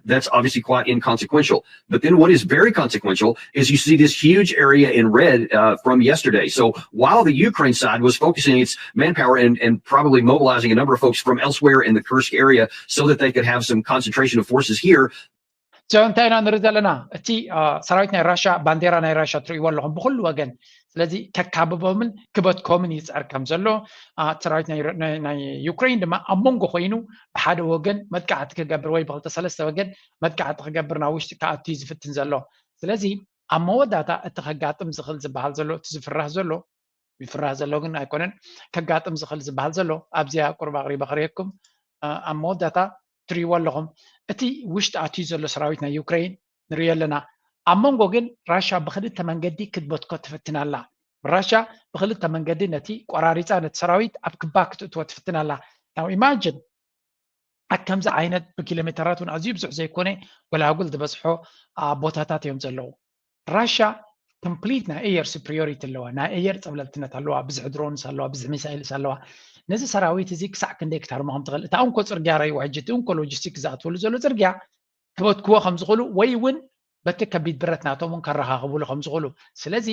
That's obviously quite inconsequential. But then what is very consequential is you see this huge area in red uh, from yesterday. So while the Ukraine side was focusing its manpower and, and probably mobilizing a number of folks from elsewhere in the Kursk area so that they could have some concentration of forces here, So እንታይ ኢና ንርኢ ዘለና? እቲ፣ አ፣ ሰራዊት ናይ ራሻ፣ ባንዴራ ናይ ራሻ ትርእይዎ ኣለኹም ብኹሉ ወገን። ስለዚ ከካብቦምን ክበትኮምን ይጽዕር ከም ዘሎ፣ አ፣ ሰራዊት ናይ ረ-፣ ናይ፣ ናይ ዩክሬን ድማ ኣብ መንጎ ኮይኑ ብሓደ ወገን መጥቃዕቲ ክገብር ወይ ብክልተ ሰለስተ ወገን መጥቃዕቲ ክገብር ናብ ውሽጢ ክኣቱ እዩ ዝፍትን ዘሎ። ስለዚ ኣብ መወዳእታ እቲ ከጋጥም ዝኽእል ዝበሃል ዘሎ፣ እቲ ዝፍራህ ዘሎ፣ ይፍራህ ዘሎ ግን ኣይኮነን፣ ከጋጥም ዝኽእል ዝበሃል ዘሎ ኣብዚኣ ቁሩብ ኣቕሪበ ክርእየኩም። አ፣ ኣብ መወዳእታ ትርእይዎ ኣለኹም። እቲ ውሽጢ ኣትዩ ዘሎ ሰራዊት ናይ ዩክሬን ንርእዮ ኣለና። ኣብ መንጎ ግን ራሻ ብኽልተ መንገዲ ክትበትኮ ትፍትን ኣላ። ራሻ ብኽልተ መንገዲ ነቲ ቆራሪጻ ነቲ ሰራዊት ኣብ ክባ ክትእትዎ ትፍትን ኣላ። Now imagine ኣከምዚ ዓይነት ብኪሎ ሜተራት እውን ኣዝዩ ብዙሕ ዘይኮነ ጎላጉል ዝበዝሖ ቦታታት እዮም ዘለዉ። ራሻ ኮምፕሊት ናይ ኤየር ሱፕሪዮሪቲ ኣለዋ፣ ናይ ኤየር ፀብለልትነት ኣለዋ፣ ብዝሒ ድሮንስ ኣለዋ፣ ብዝሒ ሚሳይልስ ኣለዋ። ነዚ ሰራዊት እዚ ክሳዕ ክንደይ ክትሃርሞ ከም ትኽእል፣ እታ እንኮ ፅርግያ ረይዋ ሕጂ፣ እቲ እንኮ ሎጂስቲክ ዝኣትወሉ ዘሎ ፅርግያ ክበትክዎ ከም ዝኽእሉ ወይ እውን በቲ ከቢድ ብረት ናቶም እውን ከረኻኽብሉ ከም ዝኽእሉ። ስለዚ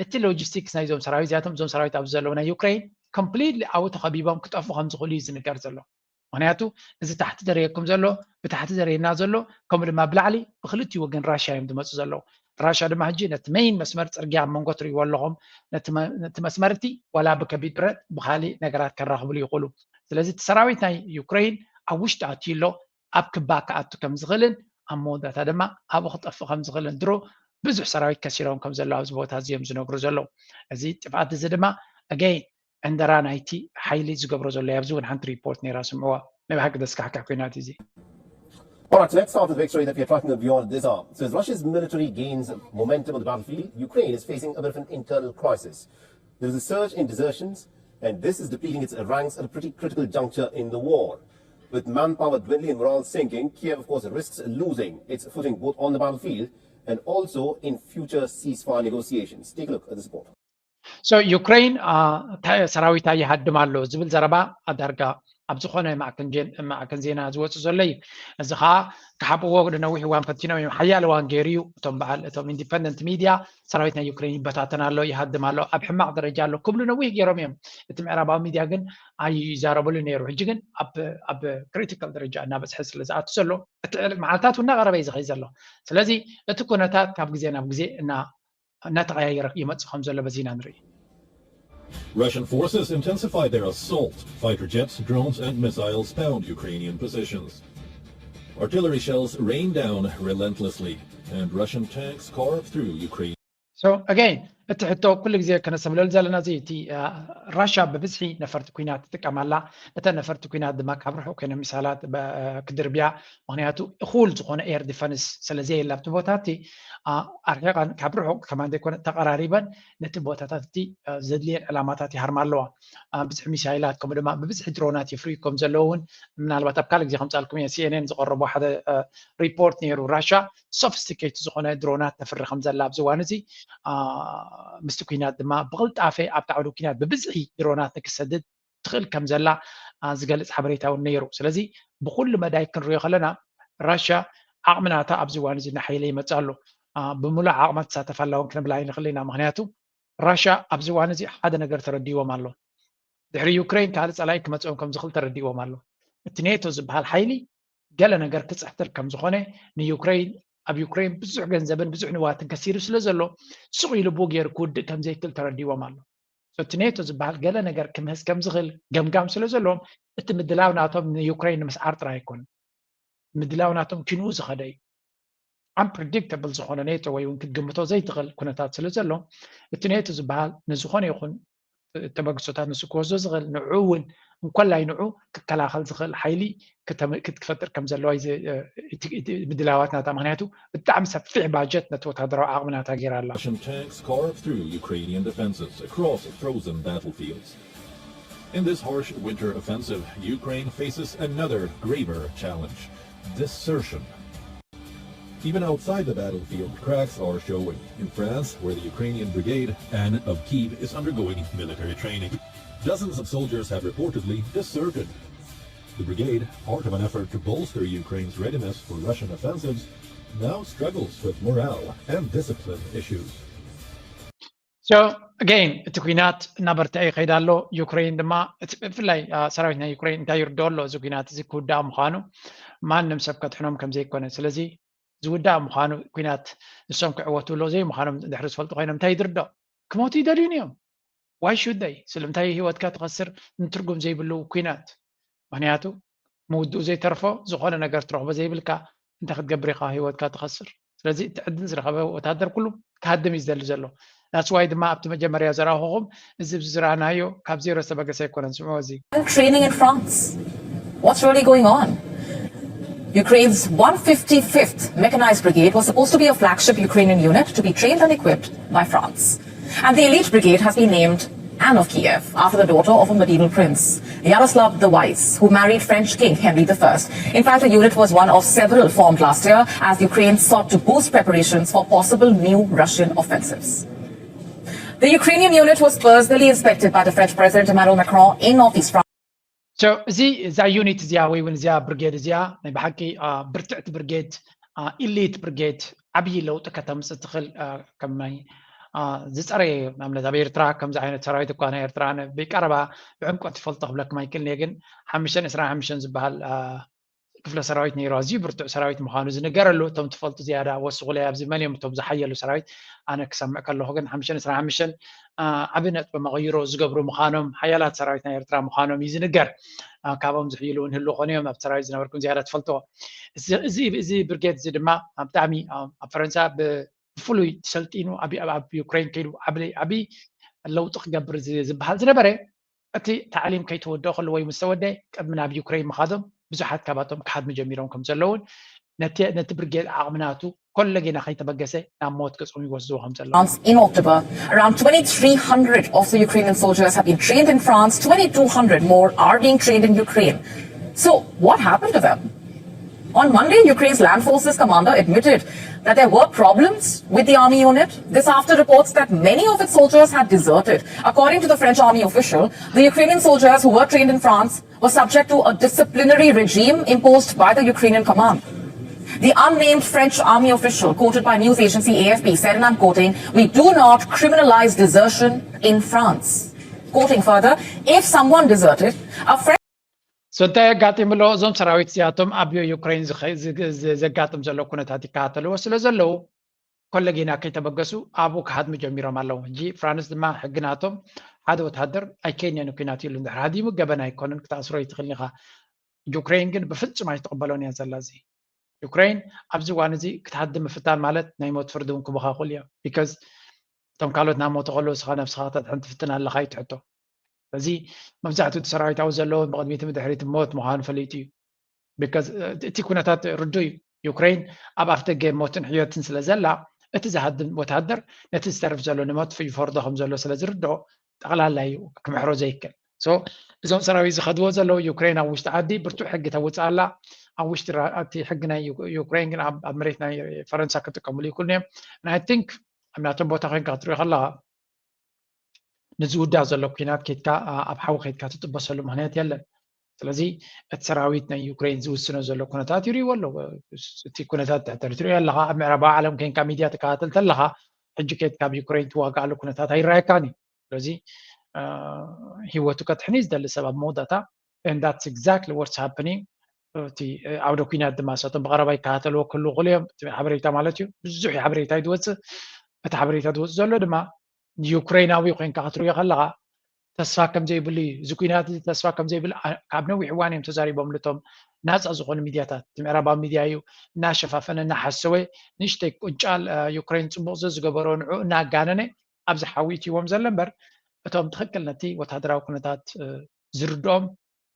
እቲ ሎጂስቲክስ ናይዞም ሰራዊት እዚኣቶም፣ እዞም ሰራዊት ኣብዚ ዘለዉ ናይ ዩክሬን ኮምፕሊትሊ ኣብኡ ተኸቢቦም ክጠፉ ከም ዝኽእሉ እዩ ዝንገር ዘሎ። ምክንያቱ እዚ ታሕቲ ዘርእየኩም ዘሎ፣ ብታሕቲ ዘርእየና ዘሎ፣ ከምኡ ድማ ብላዕሊ ብክልቲኡ ወገን ራሻ እዮም ዝመፁ ዘለዉ። ራሻ ድማ ሕጂ ነቲ መይን መስመር ፅርግያ ኣብ መንጎ ትርእይዎ ኣለኹም፣ ነቲ መ- ነቲ መስመርቲ ዋላ ብከቢድ ብረት ብካሊእ ነገራት ከራኽብሉ ይኽእሉ። ስለዚ እቲ ሰራዊት ናይ ዩክሬን ኣብ ውሽጢ ኣትዩ ኣሎ፣ ኣብ ክባ ክኣቱ ከም ዝኽእልን ኣብ መወዳእታ ድማ ኣብኡ ክጠፍእ ከም ዝኽእልን ድሮ ብዙሕ ሰራዊት ከሲሮም ከም ዘለዉ ኣብዚ ቦታ እዚ እዮም ዝነግሩ ዘለዉ። እዚ ጥፍኣት እዚ ድማ ኣገይን ዕንደራ ናይቲ ሓይሊ ዝገብሮ ዘሎ ኣብዚ እውን ሓንቲ ሪፖርት ነይራ ስምዕዋ ናይ ብሓቂ ዘስካሕክሕ ኩናት እዚ All right, so let's start with the big story that we're tracking beyond this hour. So as Russia's military gains momentum on the battlefield, Ukraine is facing a bit of an internal crisis. There is a surge in desertions, and this is depleting its ranks at a pretty critical juncture in the war. With manpower dwindling and morale sinking, Kiev, of course, risks losing its footing both on the battlefield and also in future ceasefire negotiations. Take a look at this report. So ዩክሬን ሰራዊታ ይሃድም ኣሎ ዝብል ዘረባ ዳርጋ ኣብ ዝኾነ ማዕከን ዜና ዝወፅእ ዘሎ እዩ። እዚ ከዓ ክሓብእዎ ንነዊሕ እዋን ፈቲኖም እዮም። ሓያል እዋን ገይሩ እዩ። እቶም በዓል እቶም ኢንዲፐንደንት ሚድያ ሰራዊት ናይ ዩክሬን ይበታተን ኣሎ፣ ይሃድም ኣሎ፣ ኣብ ሕማቕ ደረጃ ኣሎ ክብሉ ነዊሕ ገይሮም እዮም። እቲ ምዕራባዊ ሚድያ ግን ኣይዛረበሉ ነይሩ። ሕጂ ግን ኣብ ክሪቲካል ደረጃ እናበፅሐ ስለ ዝኣቱ ዘሎ እቲ መዓልታት እውን እናቐረበ እዩ ዝኸይ ዘሎ። ስለዚ እቲ ኩነታት ካብ ግዜ ናብ ግዜ እና እናተቐያየረ ይመፅእ ከም ዘሎ በዚ ኢና ንርኢ። Russian forces intensified their assault. Fighter jets, drones, and missiles pound Ukrainian positions. Artillery shells rain down relentlessly, and Russian tanks carve through Ukraine. So again እቲ ሕቶ ኩሉ ግዜ ከነስተብለሉ ዘለና እዚ እቲ ራሻ ብብዝሒ ነፈርቲ ኩናት ትጥቀም ኣላ። እተን ነፈርቲ ኩናት ድማ ካብ ርሑቕ ኮይነ ሚሳላት ክድርብያ፣ ምክንያቱ እኹል ዝኾነ ኤር ዲፈንስ ስለዘየላ ኣብቲ ቦታ እቲ ኣርሒቐን ካብ ርሑቕ ከማን ዘይኮነ ተቐራሪበን ነቲ ቦታታት እቲ ዘድልየን ዕላማታት ይሃርማ ኣለዋ። ብዝሒ ሚሳይላት ከምኡ ድማ ብብዝሒ ድሮናት የፍርዩ ከም ዘለዉ እውን ምናልባት ኣብ ካልእ ግዜ ከምፃልኩም እየ። ሲኤንኤን ዝቐረቦ ሓደ ሪፖርት ነይሩ። ራሻ ሶፊስቲኬት ዝኾነ ድሮናት ተፍሪ ከም ዘላ ኣብዚ እዋን እዚ ምስቲ ኩናት ድማ ብቕልጣፈ ኣብቲ ዓውዲ ኩናት ብብዝሒ ድሮናት ንክሰድድ ትኽእል ከም ዘላ ዝገልፅ ሓበሬታ እውን ነይሩ። ስለዚ ብኩሉ መዳይ ክንሪኦ ከለና ራሻ ዓቕሚ ናታ ኣብዚ እዋን እዚ እናሓየለ ይመፅእ ኣሎ። ብምሉእ ዓቕማ ትሳተፍ ኣላ እውን ክንብላ ኣይንኽእል ኢና። ምክንያቱ ራሻ ኣብዚ እዋን እዚ ሓደ ነገር ተረዲዎም ኣሎ። ድሕሪ ዩክሬን ካልእ ፀላኢ ክመፅኦም ከም ዝኽእል ተረዲዎም ኣሎ። እቲ ኔቶ ዝበሃል ሓይሊ ገለ ነገር ክፅሕትር ከም ዝኾነ ንዩክሬን ኣብ ዩክሬን ብዙሕ ገንዘብን ብዙሕ ንዋትን ከሲሩ ስለ ዘሎ ሱቕ ኢሉ ብኡ ገይሩ ክውድእ ከም ዘይክእል ተረዲዎም ኣሎ። እቲ ኔቶ ዝበሃል ገለ ነገር ክምህዝ ከም ዝኽእል ገምጋም ስለ ዘለዎም እቲ ምድላው ናቶም ንዩክሬን ንምስዓር ጥራይ ኣይኮነን። ምድላው ናቶም ኪንኡ ዝኸደ እዩ። ኣምፕሪዲክተብል ዝኾነ ኔቶ ወይ እውን ክትግምቶ ዘይትኽእል ኩነታት ስለ ዘሎ እቲ ኔቶ ዝበሃል ንዝኾነ ይኹን ተበግሶታት ንሱ ክወስዶ ዝኽእል ንዑ እውን እንኮላይ ንዑ ክከላኸል ዝኽእል ሓይሊ ክትፈጥር ከም ዘለዋ ምድላዋት ናታ። ምክንያቱ ብጣዕሚ ሰፊሕ ባጀት ነቲ ወታደራዊ ዓቕሚ ናታ ገይራ ኣላ። Russian tanks carve through Ukrainian defenses across frozen battlefields. In this harsh winter offensive, Ukraine faces another graver challenge: desertion. Even outside the battlefield, cracks are showing. In France, where the Ukrainian brigade, Anne of Kiev, is undergoing military training, dozens of soldiers have reportedly deserted. The brigade, part of an effort to bolster Ukraine's readiness for Russian offensives, now struggles with morale and discipline issues. So again እቲ ኩናት እናበርትዐ ይኸይድ ኣሎ። ዩክሬን ድማ ብፍላይ ሰራዊት ናይ ዩክሬን እንታይ ይርድኦ ኣሎ እዚ ኩናት እዚ ክውዳእ ምዃኑ ማንም ሰብ ከድሕኖም ከም ዘይኮነ፣ ስለዚ ዝውዳእ ምዃኑ ኩናት ንሶም ክዕወቱ ኣሎ ዘይምዃኖም ድሕሪ ዝፈልጡ ኮይኖም እንታይ ይድርዶ ክሞቱ ይደልዩን እዮም። ዋይ ሹድ ይ ስለምንታይ ህይወትካ ትኸስር ንትርጉም ዘይብሉ ኩናት? ምክንያቱ ምውድኡ ዘይተርፎ ዝኾነ ነገር ትረኽቦ ዘይብልካ እንታይ ክትገብር ኢኻ ህይወትካ ትኸስር? ስለዚ እቲ ዕድል ዝረኸበ ወታደር ኩሉ ክሃድም እዩ ዝደሊ ዘሎ። ናስዋይ ድማ ኣብቲ መጀመርያ ዘረኣኹኹም እዚ ዝረኣናዮ ካብ ዜሮ ዝተበገሰ ኣይኮነን። ስምዑ እዚ Training in France. What's really going on? Ukraine's one fifty-fifth Mechanized Brigade was supposed to be a flagship Ukrainian unit to be trained and equipped by France. And the elite brigade has been named and of Kiev after the daughter of a medieval prince, Yaroslav the Wise, who married French King Henry the First. In fact, the unit was one of several formed last year as Ukraine sought to boost preparations for possible new Russian offensives. The Ukrainian unit was personally inspected by the French President Emmanuel Macron in northeast France. So እዚ እዛ ዩኒት እዚኣ ወይ እውን እዚኣ ብርጌድ እዚኣ ናይ ብሓቂ ብርትዕቲ ብርጌድ፣ ኢሊት ብርጌድ፣ ዓብዪ ለውጢ ከተምፅእ ትኽእል። ከም ናይ ዝፀረየ ንኣብነት ኣብ ኤርትራ ከምዚ ዓይነት ሰራዊት እኳ ናይ ኤርትራ ኣነ ብቀረባ ብዕምቆት ይፈልጦ ክብለኩም ኣይክእልን እየ፣ ግን ሓሙሽተ ዕስራን ሓሙሽተን ዝበሃል ክፍለ ሰራዊት ነይሩ፣ ኣዝዩ ብርቱዕ ሰራዊት ምዃኑ ዝንገረሉ። እቶም ትፈልጡ ዝያዳ ወስኹለይ ኣብዚ መን እዮም እቶም ዝሓየሉ ሰራዊት። ኣነ ክሰምዕ ከለኹ ግን ሓሙሽተ ዕስራን ሓሙሽተን ዓቢ ነጥቢ መቐይሮ ዝገብሩ ምዃኖም፣ ሓያላት ሰራዊት ናይ ኤርትራ ምዃኖም እዩ ዝንገር። ካብኦም ዝሕይሉ እውን ህሉ ኮኑ እዮም፣ ኣብ ሰራዊት ዝነበርኩም ዝያዳ ትፈልጥዎ። እዚ ብርጌድ እዚ ድማ ብጣዕሚ ኣብ ፈረንሳ ብፍሉይ ሰልጢኑ ኣብ ዩክሬን ከይዱ ዓቢ ለውጢ ክገብር ዝበሃል ዝነበረ፣ እቲ ታዕሊም ከይተወደኦ ከሎ ወይ ምስ ተወደአ ቅድሚ ናብ ዩክሬን ምኻዶም ብዙሓት ካባቶም ክሃድሙ ጀሚሮም ከም ዘለውን ነቲ ነቲ ብርጌድ ዓቕሚ ናቱ ኮለጌና ከይተበገሰ ናብ ሞት ገጾም ይወስድዎ ከም ዘለዉ። In October, around twenty-three hundred of the Ukrainian soldiers have been trained in France, twenty-two hundred more are being trained in Ukraine. So, what happened to them? On Monday, Ukraine's land forces commander admitted that there were problems with the army unit. This after reports that many of its soldiers had deserted. According to the French army official, the Ukrainian soldiers who were trained in France were subject to a disciplinary regime imposed by the Ukrainian command. The unnamed French army official, quoted by news agency A F P, said, and I'm quoting, "We do not criminalize desertion in France." Quoting further, if someone deserted, a French So እንታይ ኣጋጢሙ ኣሎ? እዞም ሰራዊት እዚኣቶም ኣብ ዩክሬን ዘጋጥም ዘሎ ኩነታት ይከታተልዎ ስለ ዘለዉ ኮለጌና ከይተበገሱ ኣብኡ ክሃድሙ ጀሚሮም ኣለዉ። ሕጂ ፍራንስ ድማ ሕጊ ናቶም ሓደ ወታደር ኣይከይንየን ኩናት ኢሉ እንድሕር ሃዲሙ ገበን ኣይኮነን፣ ክትኣስሮ ይትኽእል ኢኻ። ዩክሬን ግን ብፍጹም ኣይትቕበሎን እያ ዘላ። እዚ ዩክሬን ኣብዚ እዋን እዚ ክትሃድም ምፍታን ማለት ናይ ሞት ፍርዲ እውን ክበኻ ይኽእሉ እዮም። ቢካዝ እቶም ካልኦት ናብ ሞት ከለዉ ንስኻ ነብስኻ ከተድሕን ትፍትን ኣለኻ እዩ ትሕቶ። ስለዚ መብዛሕትኡ እቲ ሰራዊት ኣብኡ ዘሎ ብቕድሚትን ብድሕሪትን ሞት ምዃኑ ፈሊጡ እዩ። ቢካዝ እቲ ኩነታት ርዱእ እዩ። ዩክሬን ኣብ ኣፍደገ ሞትን ሕዮትን ስለ ዘላ እቲ ዝሃድም ወታደር ነቲ ዝተርፍ ዘሎ ንሞት ይፈርዶ ከም ዘሎ ስለ ዝርድኦ ጠቕላላ እዩ ክምሕሮ ዘይክእል። So እዞም ሰራዊት ዝኸድዎ ዘለዉ ዩክሬን ኣብ ውሽጢ ዓዲ ብርቱዕ ሕጊ ተውፅእ ኣላ። ኣብ ውሽጢ እቲ ሕጊ ናይ ዩክሬን ግን ኣብ መሬት ናይ ፈረንሳ ክጥቀምሉ ይክእሉ እዮም። And I think ኣብ ናቶም ቦታ ኮይንካ ክትሪኦ ከለካ ንዝውዳእ ዘሎ ኩናት ኬድካ ኣብ ሓዊ ኬድካ ትጥበሰሉ ምክንያት የለን። ስለዚ እቲ ሰራዊት ናይ ዩክሬን ዝውስኖ ዘሎ ኩነታት ይርእይዎ ኣለዉ። እቲ ኩነታት ተሪትሪኦ ኣለካ ኣብ ምዕራባዊ ዓለም ኮይንካ ሚድያ ትከታተል ተለካ ሕጂ ኬድካ ኣብ ዩክሬን ትዋጋኣሉ ኩነታት ኣይረኣየካን እዩ። ስለዚ ሂወቱ ከትሕን እዩ ዝደሊ ሰብ ኣብ መወዳእታ። And that's exactly what's happening። እቲ ዓውደ ኩናት ድማ ሰቶም ብቀረባ ይከታተልዎ ክህልዉ ክእሉ እዮም። እቲ ሓበሬታ ማለት እዩ ብዙሕ ሓበሬታ እዩ ዝወፅእ። እቲ ሓበሬታ ዝወፅእ ዘሎ ድማ ንዩክሬናዊ ኮይንካ ክትሪኦ ከለካ ተስፋ ከም ዘይብሉ እዩ። እዚ ኩናት እዚ ተስፋ ከም ዘይብሉ ካብ ነዊሕ እዋን እዮም ተዛሪቦምሉ እቶም ናፃ ዝኾኑ ሚድያታት። እቲ ምዕራባዊ ሚድያ እዩ እናሸፋፈነ እናሓሰወ ንእሽተይ ቁንጫል ዩክሬን ፅቡቕ ዝገበሮ ንዑ እናጋነነ ኣብዚ ሓዊ እትይዎም ዘሎ እምበር እቶም ትኽክል ነቲ ወታደራዊ ኩነታት ዝርድኦም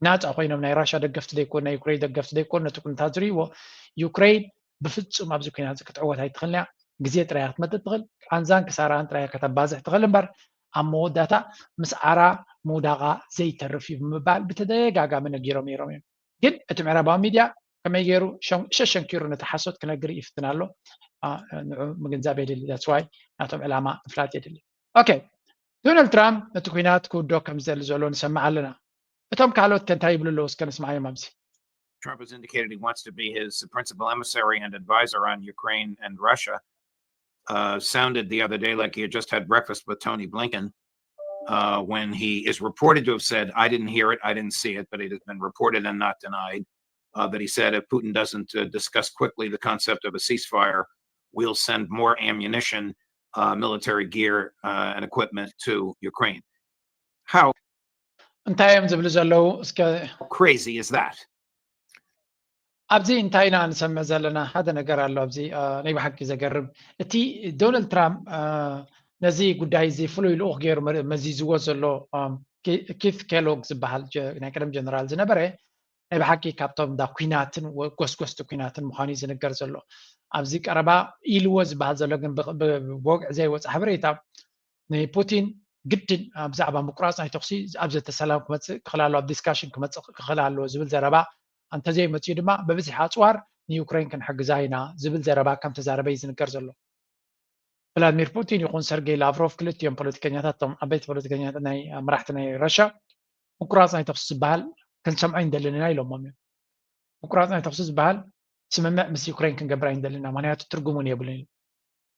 ናፃ ኮይኖም ናይ ራሻ ደገፍቲ ዘይኮኑ ናይ ዩክሬን ደገፍቲ ዘይኮኑ ነቲ ኩነታት ዝርእይዎ ዩክሬን ብፍፁም ኣብዚ ኩናት እዚ ክትዕወት ኣይትኽእልን እያ። ግዜ ጥራይ ክትመጥጥ ትኽእል፣ ቃንዛን ክሳራን ጥራይ ከተባዝሕ ትኽእል እምበር ኣብ መወዳእታ ምስዓራ ምውዳቓ ዘይተርፍ እዩ ብምባል ብተደጋጋሚ ነጊሮም ነይሮም እዮም። ግን እቲ ምዕራባዊ ሚድያ ከመይ ገይሩ ሸሸንኪሩ ነቲ ሓሶት ክነግር ይፍትን ኣሎ። ንዑ ምግንዛብ የድሊ። That's why ናቶም ዕላማ ምፍላጥ የድሊ። Okay፣ ዶናልድ ትራምፕ እቲ ኩናት ክውዶ ከም ዝደሊ ዘሎ ንሰምዕ ኣለና። እቶም ካልኦት ከ እንታይ ይብሉ ኣለዉ? እስከ ንስምዓዮም ኣብዚ። Trump has indicated he wants to be his principal emissary and advisor on Ukraine and Russia. Uh, sounded the other day like he had just had breakfast with Tony Blinken uh, when he is reported to have said, I didn't hear it, I didn't see it, but it has been reported and not denied, uh, that he said if Putin doesn't uh, discuss quickly the concept of a ceasefire, we'll send more ammunition, uh, military gear, uh, and equipment to Ukraine. How እንታይ እዮም ዝብሉ ዘለዉ? እስከ crazy is that? ኣብዚ እንታይ ኢና ንሰምዕ ዘለና? ሓደ ነገር ኣሎ ኣብዚ ናይ ብሓቂ ዘገርም። እቲ ዶናልድ ትራምፕ ነዚ ጉዳይ እዚ ፍሉይ ልኡኽ ገይሩ መዚዝዎ ዘሎ ኪት ኬሎግ ዝበሃል ናይ ቀደም ጀነራል ዝነበረ ናይ ብሓቂ ካብቶም እንዳ ኩናትን ጎስጎስቲ ኩናትን ምዃኑ እዩ ዝንገር ዘሎ። ኣብዚ ቀረባ ኢልዎ ዝበሃል ዘሎ ግን ብወግዒ ዘይወፀ ሓበሬታ ንፑቲን ግድን ብዛዕባ ምቁራፅ ናይ ተኩሲ ኣብ ዘተሰላም ክመፅእ ክኽእል ኣለዎ፣ ኣብ ዲስካሽን ክመፅእ ክኽእል ኣለዎ ዝብል ዘረባ እንተዘይመፅኡ ድማ በብዝሒ ኣፅዋር ንዩክሬን ክንሕግዛ ኢና ዝብል ዘረባ ከም ተዛረበ እዩ ዝንገር ዘሎ። ቭላድሚር ፑቲን ይኹን ሰርጌይ ላቭሮቭ ክልቲኦም ፖለቲከኛታት፣ እቶም ዓበይቲ ፖለቲከኛታት ናይ መራሕቲ ናይ ራሻ ምቁራፅ ናይ ተኩሲ ዝበሃል ክንሰምዖ ኣይንደልን ኢና ኢሎሞም እዮም። ምቁራፅ ናይ ተኩሲ ዝበሃል ስምምዕ ምስ ዩክሬን ክንገብር ኣይንደልን ኢና፣ ምክንያቱ ትርጉም እውን የብሉን ኢሉ።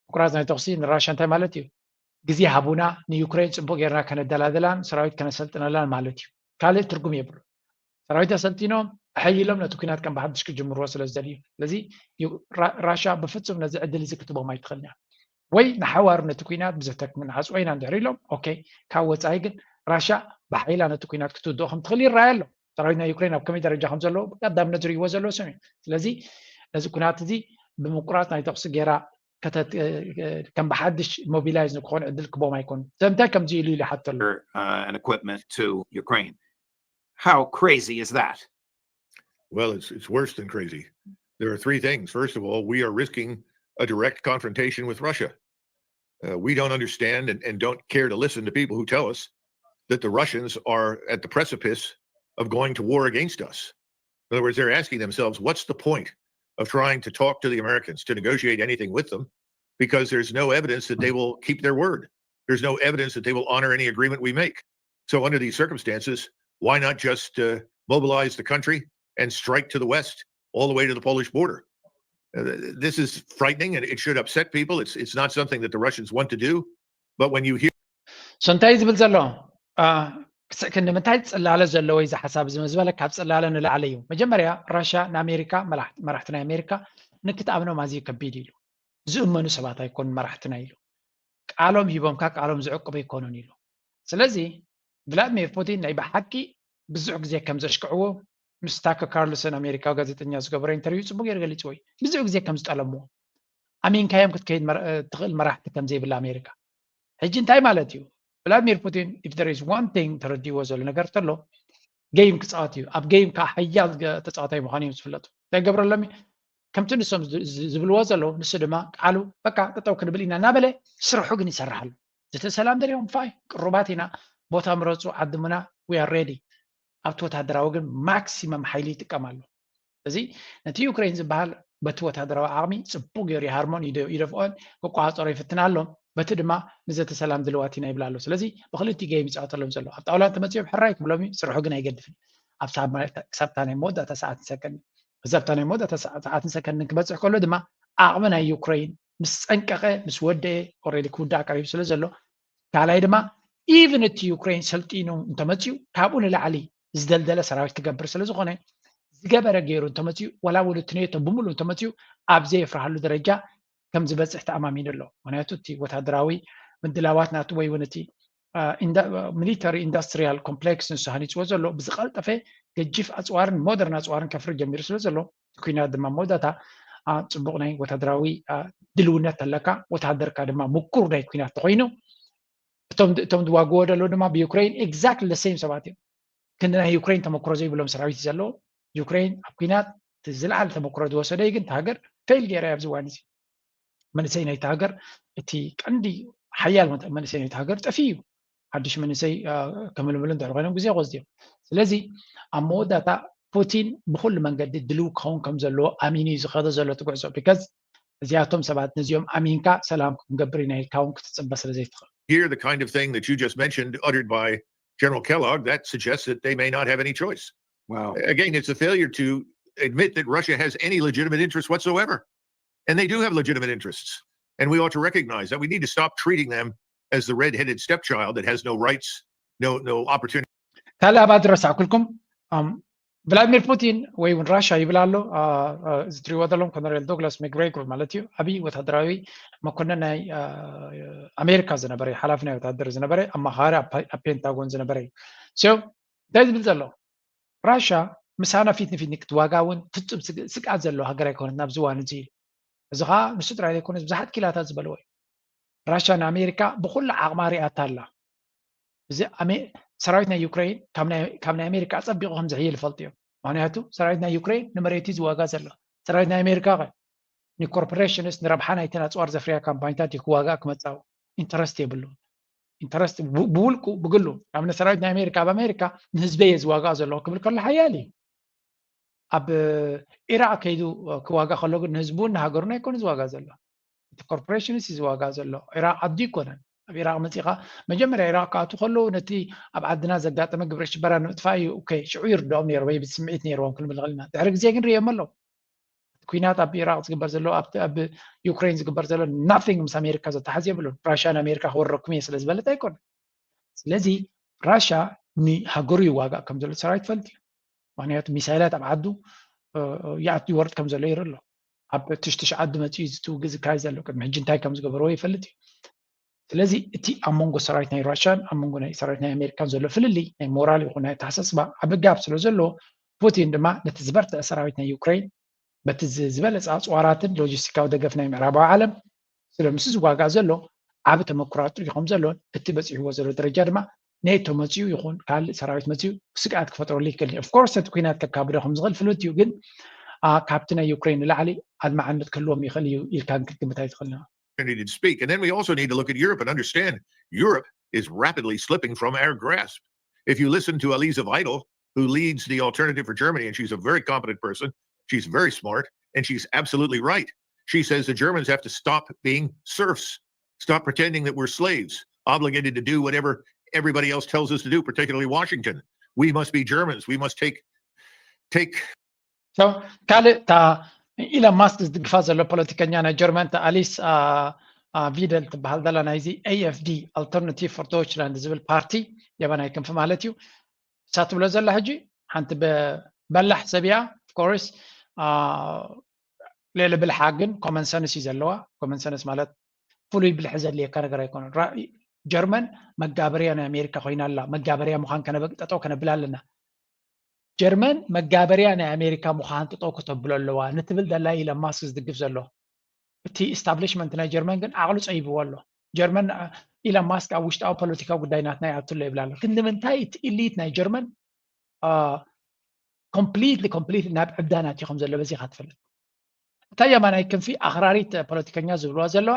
ምቁራፅ ናይ ተኩሲ ንራሻ እንታይ ማለት እዩ? ግዜ ሃቡና፣ ንዩክሬን ፅቡቅ ጌርና ከነደላድላን ሰራዊት ከነሰልጥነላን ማለት እዩ። ካልእ ትርጉም የብሉ። ሰራዊት ኣሰልጢኖም ኣሐይሎም ነቲ ኩናት ከም ብሓድሽ ክጅምርዎ ስለ ዝደልዩ። ስለዚ ራሻ ብፍፁም ነዚ ዕድል እዚ ክትቦም ኣይትኽእልን እያ። ወይ ንሓዋሩ ነቲ ኩናት ብዘተክም ንዓፅዎ ኢና እንድሕር ኢሎም፣ ኦኬ፣ ካብ ወፃኢ ግን ራሻ ብሓይላ ነቲ ኩናት ክትውድኦ ከም ትኽእል ይረኣይ ኣሎ። ሰራዊት ናይ ዩክሬን ኣብ ከመይ ደረጃ ከም ዘለዎ ብቀዳምነት ዝርእይዎ ዘለዉ ስም እዩ። ስለዚ ነዚ ኩናት እዚ ብምቁራፅ ናይ ተኩሲ ጌራ ከም ብሓድሽ ሞቢላይዝ ንክኾኑ ዕድል ክቦም ኣይኮኑ። ስለምንታይ ከምዚ ኢሉ ኢሉ ይሓተሉ። Uh, and equipment to Ukraine. How crazy is that? Well, it's it's worse than crazy. There are three things. First of all, we are risking a direct confrontation with Russia. Uh, we don't understand and, and don't care to listen to people who tell us that the Russians are at the precipice of going to war against us. In other words, they're asking themselves, what's the point of trying to talk to the Americans, to negotiate anything with them? Because there's no evidence that they will keep their word. There's no evidence that they will honor any agreement we make. So, under these circumstances, why not just uh, mobilize the country and strike to the west all the way to the Polish border? Uh, this is frightening and it should upset people. It's, it's not something that the Russians want to do. But when you hear so እንታይ ዝብል ዘሎ ንምንታይ ፅላለ ዘለዎ እዚ ሓሳብ እዚ ዝበለ ካብ ፅላለ ንላዕሊ እዩ። መጀመርያ ራሻ ንኣሜሪካ መራሕቲ ናይ ኣሜሪካ ንክትኣምኖም ኣዝዩ ከቢድ ኢሉ። ዝእመኑ ሰባት ኣይኮኑን መራሕትና ኢሉ። ቃሎም ሂቦምካ ቃሎም ዝዕቅቡ ኣይኮኑን ኢሉ። ስለዚ ቭላድሚር ፑቲን ናይ ብሓቂ ብዙሕ ግዜ ከም ዘሽክዕዎ ምስ ታከር ካርልሰን ኣሜሪካዊ ጋዜጠኛ ዝገበሮ ኢንተርቪው ፅቡቅ ገይሩ ገሊፅዎ እዩ። ብዙሕ ግዜ ከም ዝጠለምዎ ኣሚንካዮም ክትከይድ ትኽእል መራሕቲ ከም ዘይብላ ኣሜሪካ። ሕጂ እንታይ ማለት እዩ? ቭላድሚር ፑቲን if there is one thing ተረዲእዎ ዘሎ ነገር ተሎ game ክፃወት እዩ። ኣብ game ከዓ ሓያል ተፃዋታይ ምዃኑ እዮም ዝፍለጡ። እንታይ ገብረሎም ከምቲ ንሶም ዝብልዎ ዘለዉ ንሱ ድማ ቃሉ በቃ ጠጠው ክንብል ኢና እናበለ ስርሑ ግን ይሰርሓሉ። ዘተ ሰላም ደልዮም ፋይ ቅሩባት ኢና፣ ቦታ ምረፁ፣ ዓድሙና፣ we are ready። ኣብቲ ወታደራዊ ግን ማክሲመም ሓይሊ ይጥቀም ኣሎ። እዚ ነቲ ዩክሬን ዝበሃል በቲ ወታደራዊ ዓቕሚ ፅቡቅ ገይሩ ይሃርሞን ይደፍኦን ክቆፃፀሮ ይፍትን ኣሎ። በቲ ድማ ንዘተ ሰላም ድልዋት ኢና ይብል ኣሎ። ስለዚ ብክልቲ ገይም ይፃወተሎም ዘሎ ኣብ ጣውላ እንተመፂኦም ሕራይ ክብሎም እዩ። ስርሑ ግን ኣይገድፍን። ኣብታ ናይ መወዳእታ ሰዓት ንሰከንድን እዛ ኣብታ ናይ መወዳእታ ሰዓትን ሰከንድን ክበፅሕ ከሎ ድማ ዓቕሚ ናይ ዩክሬን ምስ ፀንቀቐ ምስ ወደኤ ኦሬዲ ክውዳእ ቀሪቡ ስለ ዘሎ ካልኣይ ድማ ኢቭን እቲ ዩክሬን ሰልጢኑ እንተመፅኡ ካብኡ ንላዕሊ ዝደልደለ ሰራዊት ክገብር ስለ ዝኾነ ዝገበረ ገይሩ እንተመፅኡ ወላ ውልትነዮ ተብምሉ እንተመፅኡ ኣብ ዘየፍርሃሉ ደረጃ ከም ዝበፅሕ ተኣማሚኑ ኣሎ። ምክንያቱ እቲ ወታደራዊ ምድላዋት ናቱ ወይ እውን እቲ ሚሊተሪ ኢንዱስትሪያል ኮምፕሌክስ ንሱ ሃኒፅዎ ዘሎ ብዝቀልጠፈ ገጂፍ ኣፅዋርን ሞደርን ኣፅዋርን ከፍሪ ጀሚሩ ስለ ዘሎ ኩናት ድማ መወዳእታ ፅቡቅ ናይ ወታደራዊ ድልውነት ተለካ ወታደርካ ድማ ምኩር ናይ ኩናት ተኮይኑ እቶም ዝዋግዎ ደለዉ ድማ ብዩክሬን exactly the same ሰባት እዮም። ክንዲ ናይ ዩክሬን ተመክሮ ዘይብሎም ሰራዊት ዘለዎም ዩክሬን ኣብ ኩናት ዝለዓለ ተመክሮ ዝወሰደ ግን ሃገር ፌል ገይራ ኣብዚ እዋን እዚ መንእሰይ ናይቲ ሃገር እቲ ቀንዲ ሓያል መንእሰይ ናይቲ ሃገር ጠፊ እዩ። ሓድሽ መንእሰይ ከምልምሉ እንድሕር ኮይኖም ግዜ ክወስድ እዮም። ስለዚ ኣብ መወዳእታ ፑቲን ብኩሉ መንገዲ ድልው ክኸውን ከም ዘለዎ ኣሚኑ እዩ ዝኸዶ ዘሎ እቲ ጉዕዞ። ቢካዝ እዚኣቶም ሰባት ነዚኦም ኣሚንካ ሰላም ክንገብር ኢና ኢልካ እውን ክትፅበ ስለ ዘይትኽእል። Here, the kind of thing that you just mentioned, uttered by General Kellogg, that suggests that they may not have any choice. Wow. Again, it's a failure to admit that Russia has any legitimate interest whatsoever. And they do have legitimate interests. And we ought to recognize that we need to stop treating them as the red-headed stepchild that has no rights, no no opportunity. ካልእ ኣባዲ ረሳዕኩልኩም ቭላድሚር ፑቲን ወይ እውን ራሻ ይብል ኣሎ። እዚ ትሪእዎ ዘለኹም ኮሎኔል ዶግላስ መግሬጎር ማለት እዩ። ዓብዪ ወታደራዊ መኮንን ናይ ኣሜሪካ ዝነበረ ሓላፊ ናይ ወታደር ዝነበረ ኣማኻሪ ኣብ ፔንታጎን ዝነበረ እዩ። ሶ እንታይ ዝብል ዘሎ ራሻ ምሳና ፊት ንፊት ንክትዋጋ እውን ፍጹም ስግኣት ዘለዎ ሃገር ኣይኮነት ናብዚ እዋን እዚ ኢሉ። እዚ ከዓ ንሱ ጥራይ ዘይኮነስ ብዙሓት ኪላታት ዝበልዎ እዩ። ራሻ ንኣሜሪካ ብኩሉ ዓቕማ ሪኣታ ኣላ። እዚ ሰራዊት ናይ ዩክሬን ካብ ናይ ኣሜሪካ ኣፀቢቑ ከም ዝሕይል ይፈልጡ እዮም። ምክንያቱ ሰራዊት ናይ ዩክሬን ንመሬት እዩ ዝዋጋ ዘሎ። ሰራዊት ናይ ኣሜሪካ ከ ንኮርፖሬሽንስ ንረብሓ ናይተን ኣፅዋር ዘፍርያ ካምፓኒታት እዩ ክዋጋእ ክመፃው ኢንተረስት የብሉን። ኢንተረስት ብውልቁ ብግሉ። ንኣብነት ሰራዊት ናይ ኣሜሪካ ኣብ ኣሜሪካ ንህዝበይ እየ ዝዋጋእ ዘለኹ ክብል ከሎ ሓያል እዩ። ኣብ ኢራቅ ከይዱ ክዋጋ ከሎ ግን ንህዝቡን ንሃገሩን ኣይኮነ ዝዋጋ ዘሎ፣ እቲ ኮርፖሬሽንስ እዩ ዝዋጋ ዘሎ። ኢራቅ ዓዱ ይኮነን። ኣብ ኢራቅ መፂኻ መጀመርያ ኢራቅ ክኣቱ ከለዉ ነቲ ኣብ ዓድና ዘጋጠመ ግብረ ሽበራ ንምጥፋእ እዩ። ኦኬ፣ ሽዑ ይርድኦም ነይሩ ወይ ብስምዒት ነይርዎም ክንብል ንኽእል ኢና። ድሕሪ ግዜ ግን ርእዮም ኣለዉ። ኩናት ኣብ ኢራቅ ዝግበር ዘሎ ኣብቲ ኣብ ዩክሬን ዝግበር ዘሎ ናቲንግ ምስ ኣሜሪካ ዘተሓዝ የብሉን። ራሽያ ንኣሜሪካ ክወረኩም እየ ስለ ዝበለት ኣይኮነን። ስለዚ ራሽያ ንሃገሩ ይዋጋእ ከም ዘሎ ሰራዊት ፈልጥ እዩ። ምክንያቱ ሚሳይላት ኣብ ዓዱ ይኣቱ ይወርድ ከም ዘሎ ይርኢ ኣሎ። ኣብ ትሽትሽ ዓዱ መፅኡ ዝትውግ ዝካይ ዘሎ ቅድሚ ሕጂ እንታይ ከም ዝገበርዎ ይፈልጥ እዩ። ስለዚ እቲ ኣብ መንጎ ሰራዊት ናይ ራሽያን ኣብ መንጎ ናይ ሰራዊት ናይ ኣሜሪካን ዘሎ ፍልልይ ናይ ሞራል ይኹን ናይ ኣተሓሳስባ ዓቢ ጋብ ስለ ዘሎ ፑቲን ድማ ነቲ ዝበርትዐ ሰራዊት ናይ ዩክሬን በቲ ዝበለፀ ኣፅዋራትን ሎጂስቲካዊ ደገፍ ናይ ምዕራባዊ ዓለም ስለ ምስ ዝዋጋእ ዘሎ ዓቢ ተመክሮ ኣጥሪዩ ከም ዘሎን እቲ በፂሕዎ ዘሎ ደረጃ ድማ ኔቶ መፅኡ ይኹን ካልእ ሰራዊት መፅኡ ስግኣት ክፈጥረሉ ይክእል እዩ። ኦፍኮርስ እቲ ኩናት ከካብዶ ከም ዝኽእል ፍሉጥ እዩ፣ ግን ካብቲ ናይ ዩክሬን ንላዕሊ ኣድማዕነት ክህልዎም ይኽእል እዩ ኢልካ ክትግምት ኣይትኽእልን። Need to speak. And then we also need to look at Europe and understand Europe is rapidly slipping from our grasp. If you listen to Aliza Weidel, who leads the Alternative for Germany, and she's a very competent person, she's very smart, and she's absolutely right. She says the Germans have to stop being serfs, stop pretending that we're slaves, obligated to do whatever everybody else tells us to do, particularly Washington. We must be Germans. We must take take ካልእ እታ ኢሎን ማስክ ዝድግፋ ዘሎ ፖለቲከኛ ናይ ጀርመን እታ ኣሊስ ቪደል ትበሃል ዘላ ናይዚ ኤኤፍዲ ኣልተርናቲቭ ፎር ዶይችላንድ ዝብል ፓርቲ የማናይ ክንፊ ማለት እዩ። እሳ ትብሎ ዘላ ሕጂ ሓንቲ በላሕ ሰብ እያ። ኦፍኮርስ ልዕሊ ብልሓ ግን ኮመን ሰንስ እዩ ዘለዋ። ኮመን ሰንስ ማለት ፍሉይ ብልሒ ዘድልየካ ነገር ኣይኮነን። ጀርመን መጋበርያ ናይ ኣሜሪካ ኮይና ኣላ። መጋበርያ ምዃን ከነበ ጠጠው ከነብላ ኣለና። ጀርመን መጋበርያ ናይ ኣሜሪካ ምዃን ጠጠው ከተብሎ ኣለዋ ንትብል ዘላ ኢሎን ማስክ ዝድግፍ ዘሎ። እቲ ኢስታብሊሽመንት ናይ ጀርመን ግን ዓቕሉ ፀይብዎ ኣሎ። ጀርመን ኢሎን ማስክ ኣብ ውሽጣዊ ፖለቲካዊ ጉዳይ ናትና ይኣቱ ኣሎ ይብላ ኣሎ። ግን ንምንታይ እቲ ኢሊት ናይ ጀርመን ኮምፕሊትሊ ኮምፕሊትሊ ናብ ዕብዳን ኣትዩ ከም ዘሎ በዚኻ ትፈልጥ። እታ የማናይ ክንፊ ኣኽራሪት ፖለቲከኛ ዝብልዋ ዘለዋ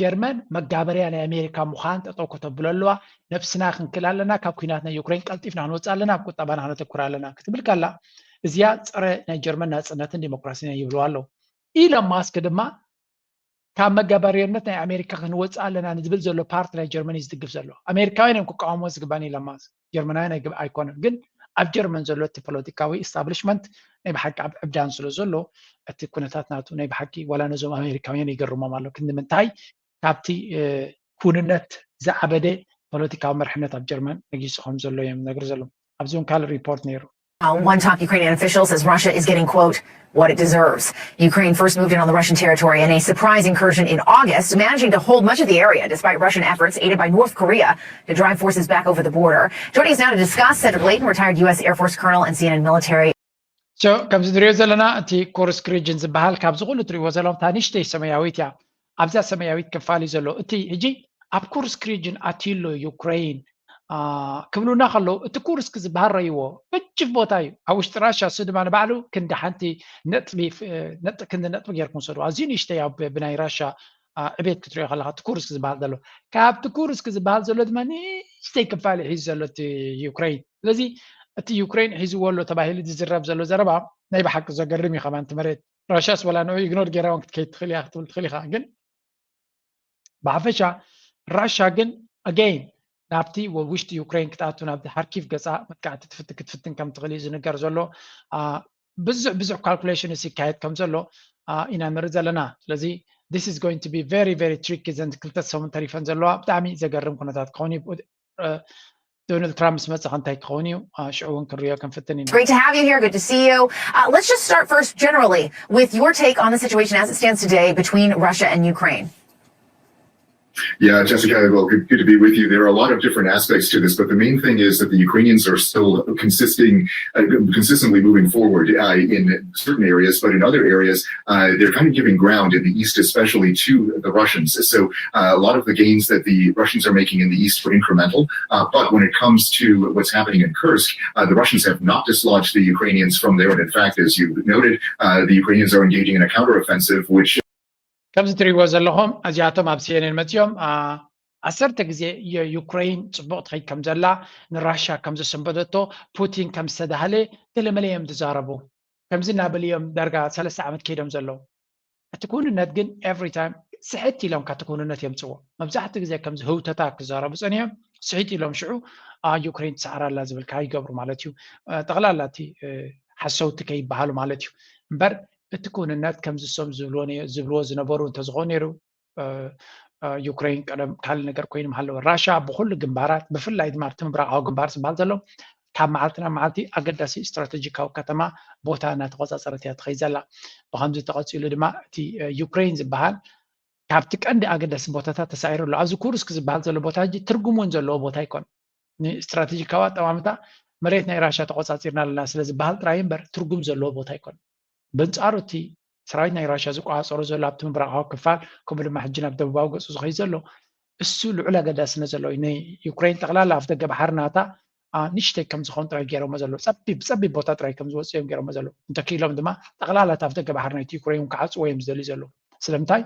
ጀርመን መጋበርያ ናይ ኣሜሪካ ምዃን ጠጠው ከተብሎ ኣለዋ። ነብስና ክንክል ኣለና፣ ካብ ኩናት ናይ ዩክሬን ቀልጢፍና ክንወፅእ ኣለና፣ ኣብ ቁጠባና ክነተኩር ኣለና ክትብል ከላ እዚኣ ፀረ ናይ ጀርመን ናፅነትን ዲሞክራሲን እያ ይብልዋ ኣለዉ። ኢሎን ማስክ ድማ ካብ መጋበርያነት ናይ ኣሜሪካ ክንወፅእ ኣለና ንዝብል ዘሎ ፓርቲ ናይ ጀርመን እዩ ዝድግፍ ዘሎ። ኣሜሪካውያን እዮም ክቃወምዎ ዝግባን ኢሎን ማስክ ጀርመናውያን ኣይኮነን። ግን ኣብ ጀርመን ዘሎ እቲ ፖለቲካዊ ኢስታብሊሽመንት ናይ ብሓቂ ኣብ ዕብዳን ስለ ዘሎ እቲ ኩነታት ናቱ ናይ ብሓቂ ዋላ ነዞም ኣሜሪካውያን ይገርሞም ኣሎ። ክንዲ ምንታይ ካብቲ ኩንነት ዝዓበደ ፖለቲካዊ መርሕነት ኣብ ጀርመን ነጊሱ ከም ዘሎ እዮም ነግር ዘለዉ። ኣብዚ እውን ካልእ ሪፖርት ነይሩ። Uh, one top Ukrainian official says Russia is getting, quote, what it deserves. Ukraine first moved in on the Russian territory in a surprise incursion in August, managing to hold much of the area despite Russian efforts, aided by North Korea, to drive forces back over the border. Joining us now to discuss, Cedric Leighton, retired U S Air Force colonel and C N N military. So ከምዚ ንሪኦ ዘለና እቲ ኩርስክ ሪጅን ዝበሃል ካብዚ ኩሉ ትሪእዎ ዘለኹም እታ ንእሽተይ ሰማያዊት እያ። ኣብዛ ሰማያዊት ክፋል እዩ ዘሎ። እቲ ሕጂ ኣብ ኩርስክ ሪጅን ኣትዩ ኣሎ ዩክሬን ክብሉና ከለዉ እቲ ኩርስክ ዝበሃል ረይዎ ገጅፍ ቦታ እዩ። ኣብ ውሽጢ ራሻ እሱ ድማ ንባዕሉ ክንዲ ሓንቲ ነጥቢ ክንዲ ነጥቢ ጌርኩም ሰዱ ኣዝዩ ንእሽተይ ኣብ ብናይ ራሻ ዕቤት ክትሪኦ ከለካ እቲ ኩርስክ ዝበሃል ዘሎ ካብቲ ኩርስክ ዝበሃል ዘሎ ድማ ንእሽተይ ክፋል ሒዙ ዘሎ እቲ ዩክሬን። ስለዚ እቲ ዩክሬን ሒዝዎ ኣሎ ተባሂሉ ዝዝረብ ዘሎ ዘረባ ናይ ብሓቂ ዘገርም እዩ። ከማን እቲ መሬት ራሻስ ወላ ንዑ ኢግኖር ጌራ እውን ክትከይድ ትኽእል እያ ክትብል ትኽእል ኢኻ። ግን ብሓፈሻ ራሻ ግን ኣገይን ናብቲ ውሽጢ ዩክሬን ክትኣቱ ናብቲ ሓርኪቭ ገፃ መጥቃዕቲ ክትፍትን ከም ትኽእል እዩ ዝንገር ዘሎ። ብዙሕ ብዙሕ ካልኩሌሽንስ ይካየድ ከም ዘሎ ኢና ንርኢ ዘለና። ስለዚ this is going to be very very tricky ዘን ክልተ ሰሙን ተሪፈን ዘለዋ ብጣዕሚ ዘገርም ኩነታት ክኸውን እዩ። ዶናልድ ትራምፕ ምስ መፀ እንታይ ክኸውን እዩ ሽዑ እውን ክንሪኦ ክንፍትን ኢና። Great to have you here. Good to see you. Uh, let's just start first generally with your take on the situation as it stands today between Russia and Ukraine. Yeah, Jessica, well, good, good to be with you. There are a lot of different aspects to this, but the main thing is that the Ukrainians are still consisting, uh, consistently moving forward uh, in certain areas, but in other areas, uh, they're kind of giving ground in the east, especially to the Russians. So uh, a lot of the gains that the Russians are making in the east were incremental, uh, but when it comes to what's happening in Kursk, uh, the Russians have not dislodged the Ukrainians from there. And in fact, as you noted, uh, the Ukrainians are engaging in a counteroffensive, which ከምዚ ትሪእዎ ዘለኹም እዚኣቶም ኣብ ሲኤንኤን መፂኦም ዓሰርተ ግዜ ዩክሬን ፅቡቕ ትኸይድ ከም ዘላ፣ ንራሻ ከም ዘሰንበደቶ፣ ፑቲን ከም ዝተዳህለ ገለመለ እዮም ዝዛረቡ። ከምዚ እናበሉ እዮም ዳርጋ ሰለስተ ዓመት ከይዶም ዘለዉ። እቲ ክውንነት ግን every time ስሕት ኢሎም ካብቲ ክውንነት የምፅዎ። መብዛሕትኡ ግዜ ከምዚ ህውተታ ክዛረቡ ፀኒሖም፣ ስሕት ኢሎም ሽዑ ዩክሬን ትሰዓር ኣላ ዝብል ከዓ ይገብሩ ማለት እዩ። ጠቕላላ እቲ ሓሰውቲ ከይበሃሉ ማለት እዩ። እምበር እቲ ክውንነት ከምዚ ሶም ዝብልዎ ዝነበሩ እንተዝኾኑ ነይሩ፣ ዩክሬን ቀደም ካልእ ነገር ኮይኑ ምሃለወ። ራሻ ብኩሉ ግንባራት፣ ብፍላይ ድማ እቲ ምብራቃዊ ግንባር ዝበሃል ዘሎ ካብ መዓልቲ ናብ መዓልቲ ኣገዳሲ ስትራቴጂካዊ ከተማ ቦታ እናተቆፃፀረት እያ ትኸይድ ዘላ። ብከምዚ ተቐፂሉ ድማ እቲ ዩክሬን ዝበሃል ካብቲ ቀንዲ ኣገዳሲ ቦታታት ተሳዒሩ ኣሎ። ኣብዚ ኩርስክ ዝበሃል ዘሎ ቦታ ሕጂ ትርጉም እውን ዘለዎ ቦታ ኣይኮን። ንስትራቴጂካዊ ኣጠማምታ መሬት ናይ ራሻ ተቆፃፂርና ኣለና ስለ ዝበሃል ጥራይ እምበር ትርጉም ዘለዎ ቦታ ኣይኮን። በንጻሩ እቲ ሰራዊት ናይ ራሻ ዝቆፃፀሮ ዘሎ ኣብቲ ምብራቃዊ ክፋል ከምኡ ድማ ሕጂ ናብ ደቡባዊ ገፁ ዝኸይድ ዘሎ እሱ ልዑል ኣገዳስነት ዘለዎ እዩ። ንዩክሬን ጠቕላላ ኣፍ ደገ ባሕሪ ናታ ንሽተይ ከም ዝኾን ጥራይ ገይሮሞ ዘለዉ፣ ጸቢብ ጸቢብ ቦታ ጥራይ ከም ዝወፅኡ እዮም ገይሮሞ ዘለዉ። እንተክኢሎም ድማ ጠቕላላ እቲ ኣፍ ደገ ባሕሪ ናይቲ ዩክሬን እውን ክዓፅዎ እዮም ዝደልዩ ዘለዉ። ስለምንታይ?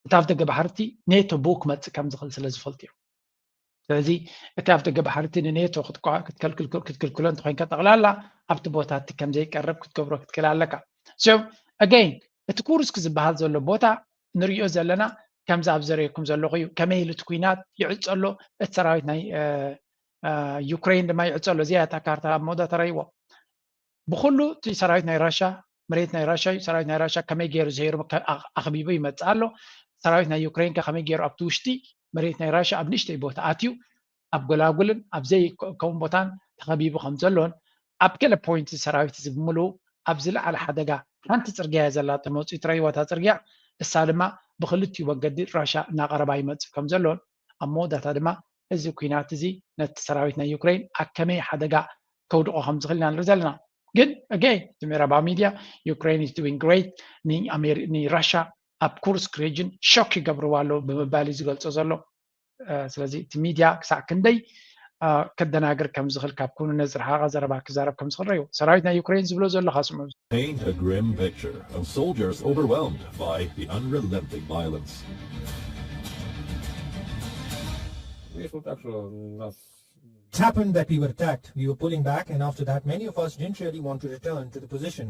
እቲ ኣፍ ደገ ባሕሪ እቲ ኔቶ ብኡ ክመፅእ ከም ዝኽእል ስለ ዝፈልጡ እዮም። ስለዚ እቲ ኣፍ ደገ ባሕሪ እቲ ንኔቶ ክትክልክሎ እንተኮይንካ ጠቕላላ ኣብቲ ቦታ እቲ ከም ዘይቀርብ ክትገብሮ ክትክእል ኣለካ። So again እቲ ኩርስክ ዝበሃል ዘሎ ቦታ ንሪኦ ዘለና ከምዚ ኣብ ዘርእየኩም ዘለኹ እዩ። ከመይ ኢሉ እቲ ኩናት ይዕፀ ኣሎ፣ እቲ ሰራዊት ናይ ዩክሬን ድማ ይዕፀ ኣሎ። እዚኣ እታ ካርታ ኣብ መወዳእታ ረእይዎ። ብኩሉ እቲ ሰራዊት ናይ ራሻ መሬት ናይ ራሻ እዩ። ሰራዊት ናይ ራሻ ከመይ ገይሩ ዘይሩ ኣኽቢቡ ይመፅእ ኣሎ። ሰራዊት ናይ ዩክሬን ከ ከመይ ገይሩ ኣብቲ ውሽጢ መሬት ናይ ራሻ ኣብ ንእሽተይ ቦታ ኣትዩ ኣብ ጎላጉልን ኣብ ዘይከውን ቦታን ተኸቢቡ ከም ዘሎን ኣብ ገለ ፖይንት ሰራዊት እዚ ብምሉኡ ኣብ ዝለዓለ ሓደጋ ሓንቲ ፅርግያ እያ ዘላ ተመፅኡ ትረይዋ እታ ፅርግያ እሳ ድማ ብክልቲኡ መንገዲ ራሻ እናቐረባ ይመፅእ ከም ዘሎን ኣብ መወዳእታ ድማ እዚ ኩናት እዚ ነቲ ሰራዊት ናይ ዩክሬን ኣብ ከመይ ሓደጋ ከውድቆ ከም ዝኽእል ኢና ንርኢ ዘለና። ግን ኣገይ እቲ ምዕራባዊ ሚድያ ዩክሬን is doing great ንራሻ ኣብ ኩርስክ ሬጅን ሾክ ይገብርዋ ኣለዉ ብምባል እዩ ዝገልጾ ዘሎ። ስለዚ እቲ ሚድያ ክሳዕ ክንደይ ከደናግር ከም ዝኽእል ካብ ክውንነት ዝረሓቐ ዘረባ ክዛረብ ከም ዝኽእል ረእዩ። ሰራዊት ናይ ዩክሬን ዝብሎ ዘሎ ካስምዑ። Paint a grim picture of soldiers overwhelmed by the unrelenting violence. It happened that we were attacked. We were pulling back, and after that, many of us didn't really want to return to the position.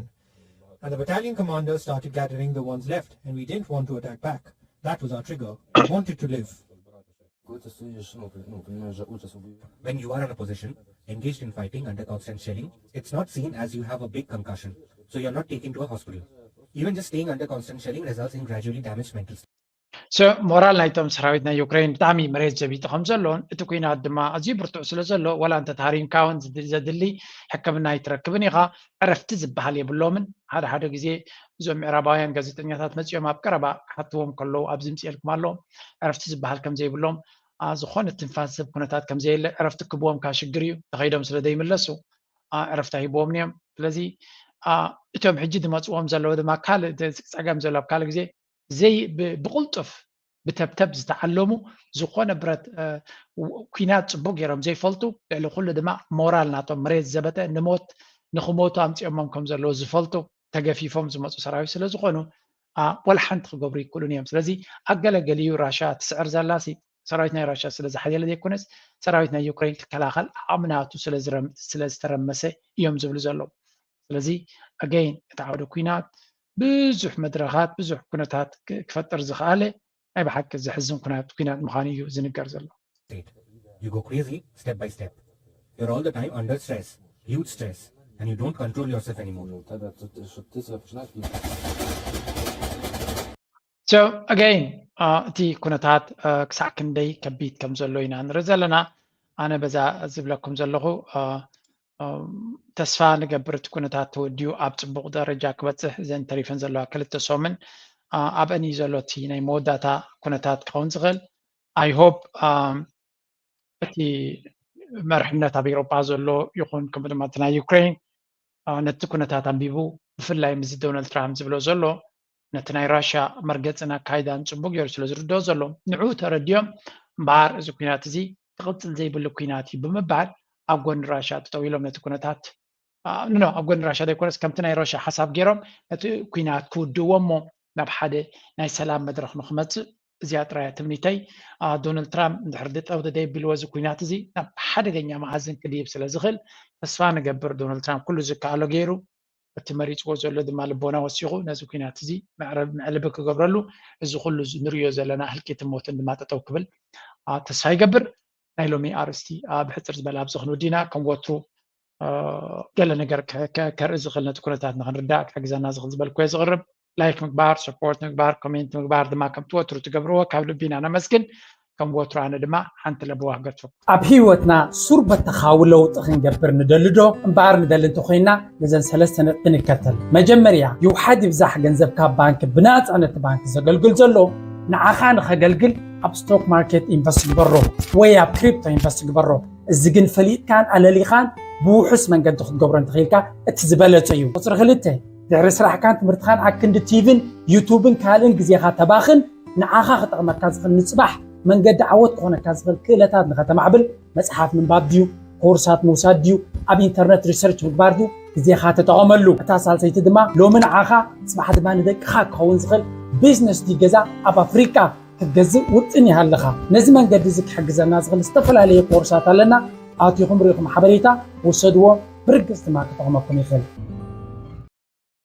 And the battalion commander started gathering the ones left, and we didn't want to attack back. That was our trigger. We wanted to live. When you are in a position, engaged in fighting under constant shelling, it's not seen as you have a big concussion, so you're not taken to a hospital. Even just staying under constant shelling results in gradually damaged mental state. ሞራል ናይቶም ሰራዊት ናይ ዩክሬን ብጣዕሚ መሬት ዘቢጡ ከም ዘሎን እቲ ኩናት ድማ ኣዝዩ ብርቱዕ ስለ ዘሎ ዋላ እንተ ተሃሪምካ እውን ዘድሊ ሕክምና ኣይትረክብን ኢኻ። ዕረፍቲ ዝበሃል የብሎምን። ሓደ ሓደ ግዜ እዞም ምዕራባውያን ጋዜጠኛታት መፂኦም ኣብ ቀረባ ክሓትዎም ከለዉ ኣብዚ ምፅኤልኩም ኣሎ ዕረፍቲ ዝበሃል ከም ዘይብሎም ዝኾነ ትንፋስ ዝህብ ኩነታት ከም ዘየለ ዕረፍቲ ክብዎም ከዓ ሽግር እዩ። ተኸይዶም ስለ ዘይምለሱ ዕረፍቲ ኣይህብዎም እዮም። ስለዚ እቶም ሕጂ ዝመፅዎም ዘለዉ ድማ ካልእ ፀገም ዘሎ ኣብ ካልእ ግዜ ዘይ ብቕልጡፍ ብተብተብ ዝተዓለሙ ዝኾነ ብረት ኩናት ፅቡቅ ገይሮም ዘይፈልጡ ልዕሊ ኩሉ ድማ ሞራል ናቶም መሬት ዘበጠ ንሞት ንክሞቱ ኣምፂኦሞም ከም ዘለዉ ዝፈልጡ ተገፊፎም ዝመፁ ሰራዊት ስለ ዝኾኑ ወላ ሓንቲ ክገብሩ ይክእሉን እዮም። ስለዚ ኣገለገሊኡ ራሻ ትስዕር ዘላ ሰራዊት ናይ ራሻ ስለ ዝሓየለ ዘይኮነስ ሰራዊት ናይ ዩክሬን ክከላኸል ዓቕሚ ናቱ ስለ ዝተረመሰ እዮም ዝብሉ ዘለዉ። ስለዚ ኣገይን እቲ ዓውደ ኩናት ብዙሕ መድረኻት ብዙሕ ኩነታት ክፈጥር ዝኸኣለ ናይ ብሓቂ ዘሕዝን ኩናት ኩናት ምዃኑ እዩ ዝንገር ዘሎ። You go crazy step by step. You're all the time under stress, huge stress, and you don't control yourself anymore. So again እቲ ኩነታት ክሳዕ ክንደይ ከቢድ ከም ዘሎ ኢና ንርኢ ዘለና። ኣነ በዛ ዝብለኩም ዘለኹ ተስፋ ንገብር እቲ ኩነታት ተወዲኡ ኣብ ፅቡቕ ደረጃ ክበፅሕ እዘን ተሪፈን ዘለዋ ክልተ ሰሙን ኣብአን እዩ ዘሎ እቲ ናይ መወዳእታ ኩነታት ክኸውን ዝኽእል። I hope እቲ መርሕነት ኣብ ኤውሮጳ ዘሎ ይኹን ከምኡ ድማ እቲ ናይ ዩክሬን ነቲ ኩነታት ኣንቢቡ ብፍላይ ምስዚ ዶናልድ ትራምፕ ዝብሎ ዘሎ ነቲ ናይ ራሽያ መርገፅን ኣካይዳን ፅቡቅ ገይሩ ስለ ዝርድኦ ዘሎ ንዕኡ ተረዲኦም እምበኣር እዚ ኩናት እዚ ክቕፅል ዘይብሉ ኩናት እዩ ብምባል ኣብ ጎኒ ራሽያ ጠጠው ኢሎም ነቲ ኩነታት ኖ ኣብ ጎኒ ራሽያ ዘይኮነስ ከምቲ ናይ ራሽያ ሓሳብ ገይሮም ነቲ ኩናት ክውድእዎ እሞ ናብ ሓደ ናይ ሰላም መድረክ ንክመፅእ እዚኣ ጥራያ ትምኒተይ። ዶናልድ ትራምፕ እንድሕር ደጠው ደደ ቢልዎ እዚ ኩናት እዚ ናብ ሓደገኛ መኣዝን ክድይብ ስለ ዝኽእል፣ ተስፋ ንገብር ዶናልድ ትራምፕ ኩሉ ዝከኣሎ ገይሩ፣ እቲ መሪፅዎ ዘሎ ድማ ልቦና ወሲኹ ነዚ ኩናት እዚ መዕለቢ ክገብረሉ፣ እዚ ኩሉ ንሪዮ ዘለና ህልቂትን ሞትን ድማ ጠጠው ክብል ተስፋ ይገብር። ናይ ሎሚ ኣርእስቲ ብሕፅር ዝበለ ኣብዚ ክንውዲና። ከም ወትሩ ገለ ነገር ከርኢ ዝኽእል ነቲ ኩነታት ንክንርዳእ ክሕግዘና ዝኽእል ዝበልኩ እየ ዝቕርብ። ላይክ ምግባር፣ ሰፖርት ምግባር፣ ኮሜንት ምግባር ድማ ከምቲ ወትሩ ትገብርዎ ካብ ልቢና ነመስግን። ከም ወትሩ ኣነ ድማ ሓንቲ ለበዋ ክገድፈኩም። ኣብ ህይወትና ሱር በተኻዊ ለውጢ ክንገብር ንደሊ ዶ? እምበኣር ንደሊ እንተኮይና ነዘን ሰለስተ ነጥቢ ንከተል። መጀመርያ ይውሓድ ይብዛሕ ገንዘብካ ባንክ ብናፃ ነቲ ባንክ ዘገልግል ዘሎ ንዓኻ ንኸገልግል ኣብ ስቶክ ማርኬት ኢንቨስት ግበሮ ወይ ኣብ ክሪፕቶ ኢንቨስት ግበሮ። እዚ ግን ፈሊጥካን ኣለሊኻን ብውሑስ መንገዲ ክትገብሮ እንተኽኢልካ እቲ ዝበለጸ እዩ። ቁፅሪ ክልተ፣ ድሕሪ ስራሕካን ትምህርትኻን ኣክንዲ ቲቪን ዩቱብን ካልእን ግዜኻ ተባኽን ንዓኻ ክጠቕመካ ዝኽእል ንፅባሕ መንገዲ ዓወት ክኾነካ ዝኽእል ክእለታት ንኸተማዕብል መፅሓፍ ምንባብ ድዩ፣ ኮርሳት ምውሳድ ድዩ፣ ኣብ ኢንተርነት ሪሰርች ምግባር ድዩ፣ ግዜኻ ተጠቐመሉ። እታ ሳልሰይቲ ድማ ሎሚ ንዓኻ ፅባሕ ድማ ንደቅኻ ክኸውን ዝኽእል ቢዝነስ ድዩ ገዛ ኣብ ኣፍሪቃ ክትገዝእ ውጥን ይሃልኻ። ነዚ መንገዲ እዚ ክሕግዘና ዝኽእል ዝተፈላለየ ኮርሳት ኣለና። ኣቲኹም ርኢኹም ሓበሬታ ውሰድዎ፣ ብርግፅ ድማ ክጠቕመኩም ይኽእል።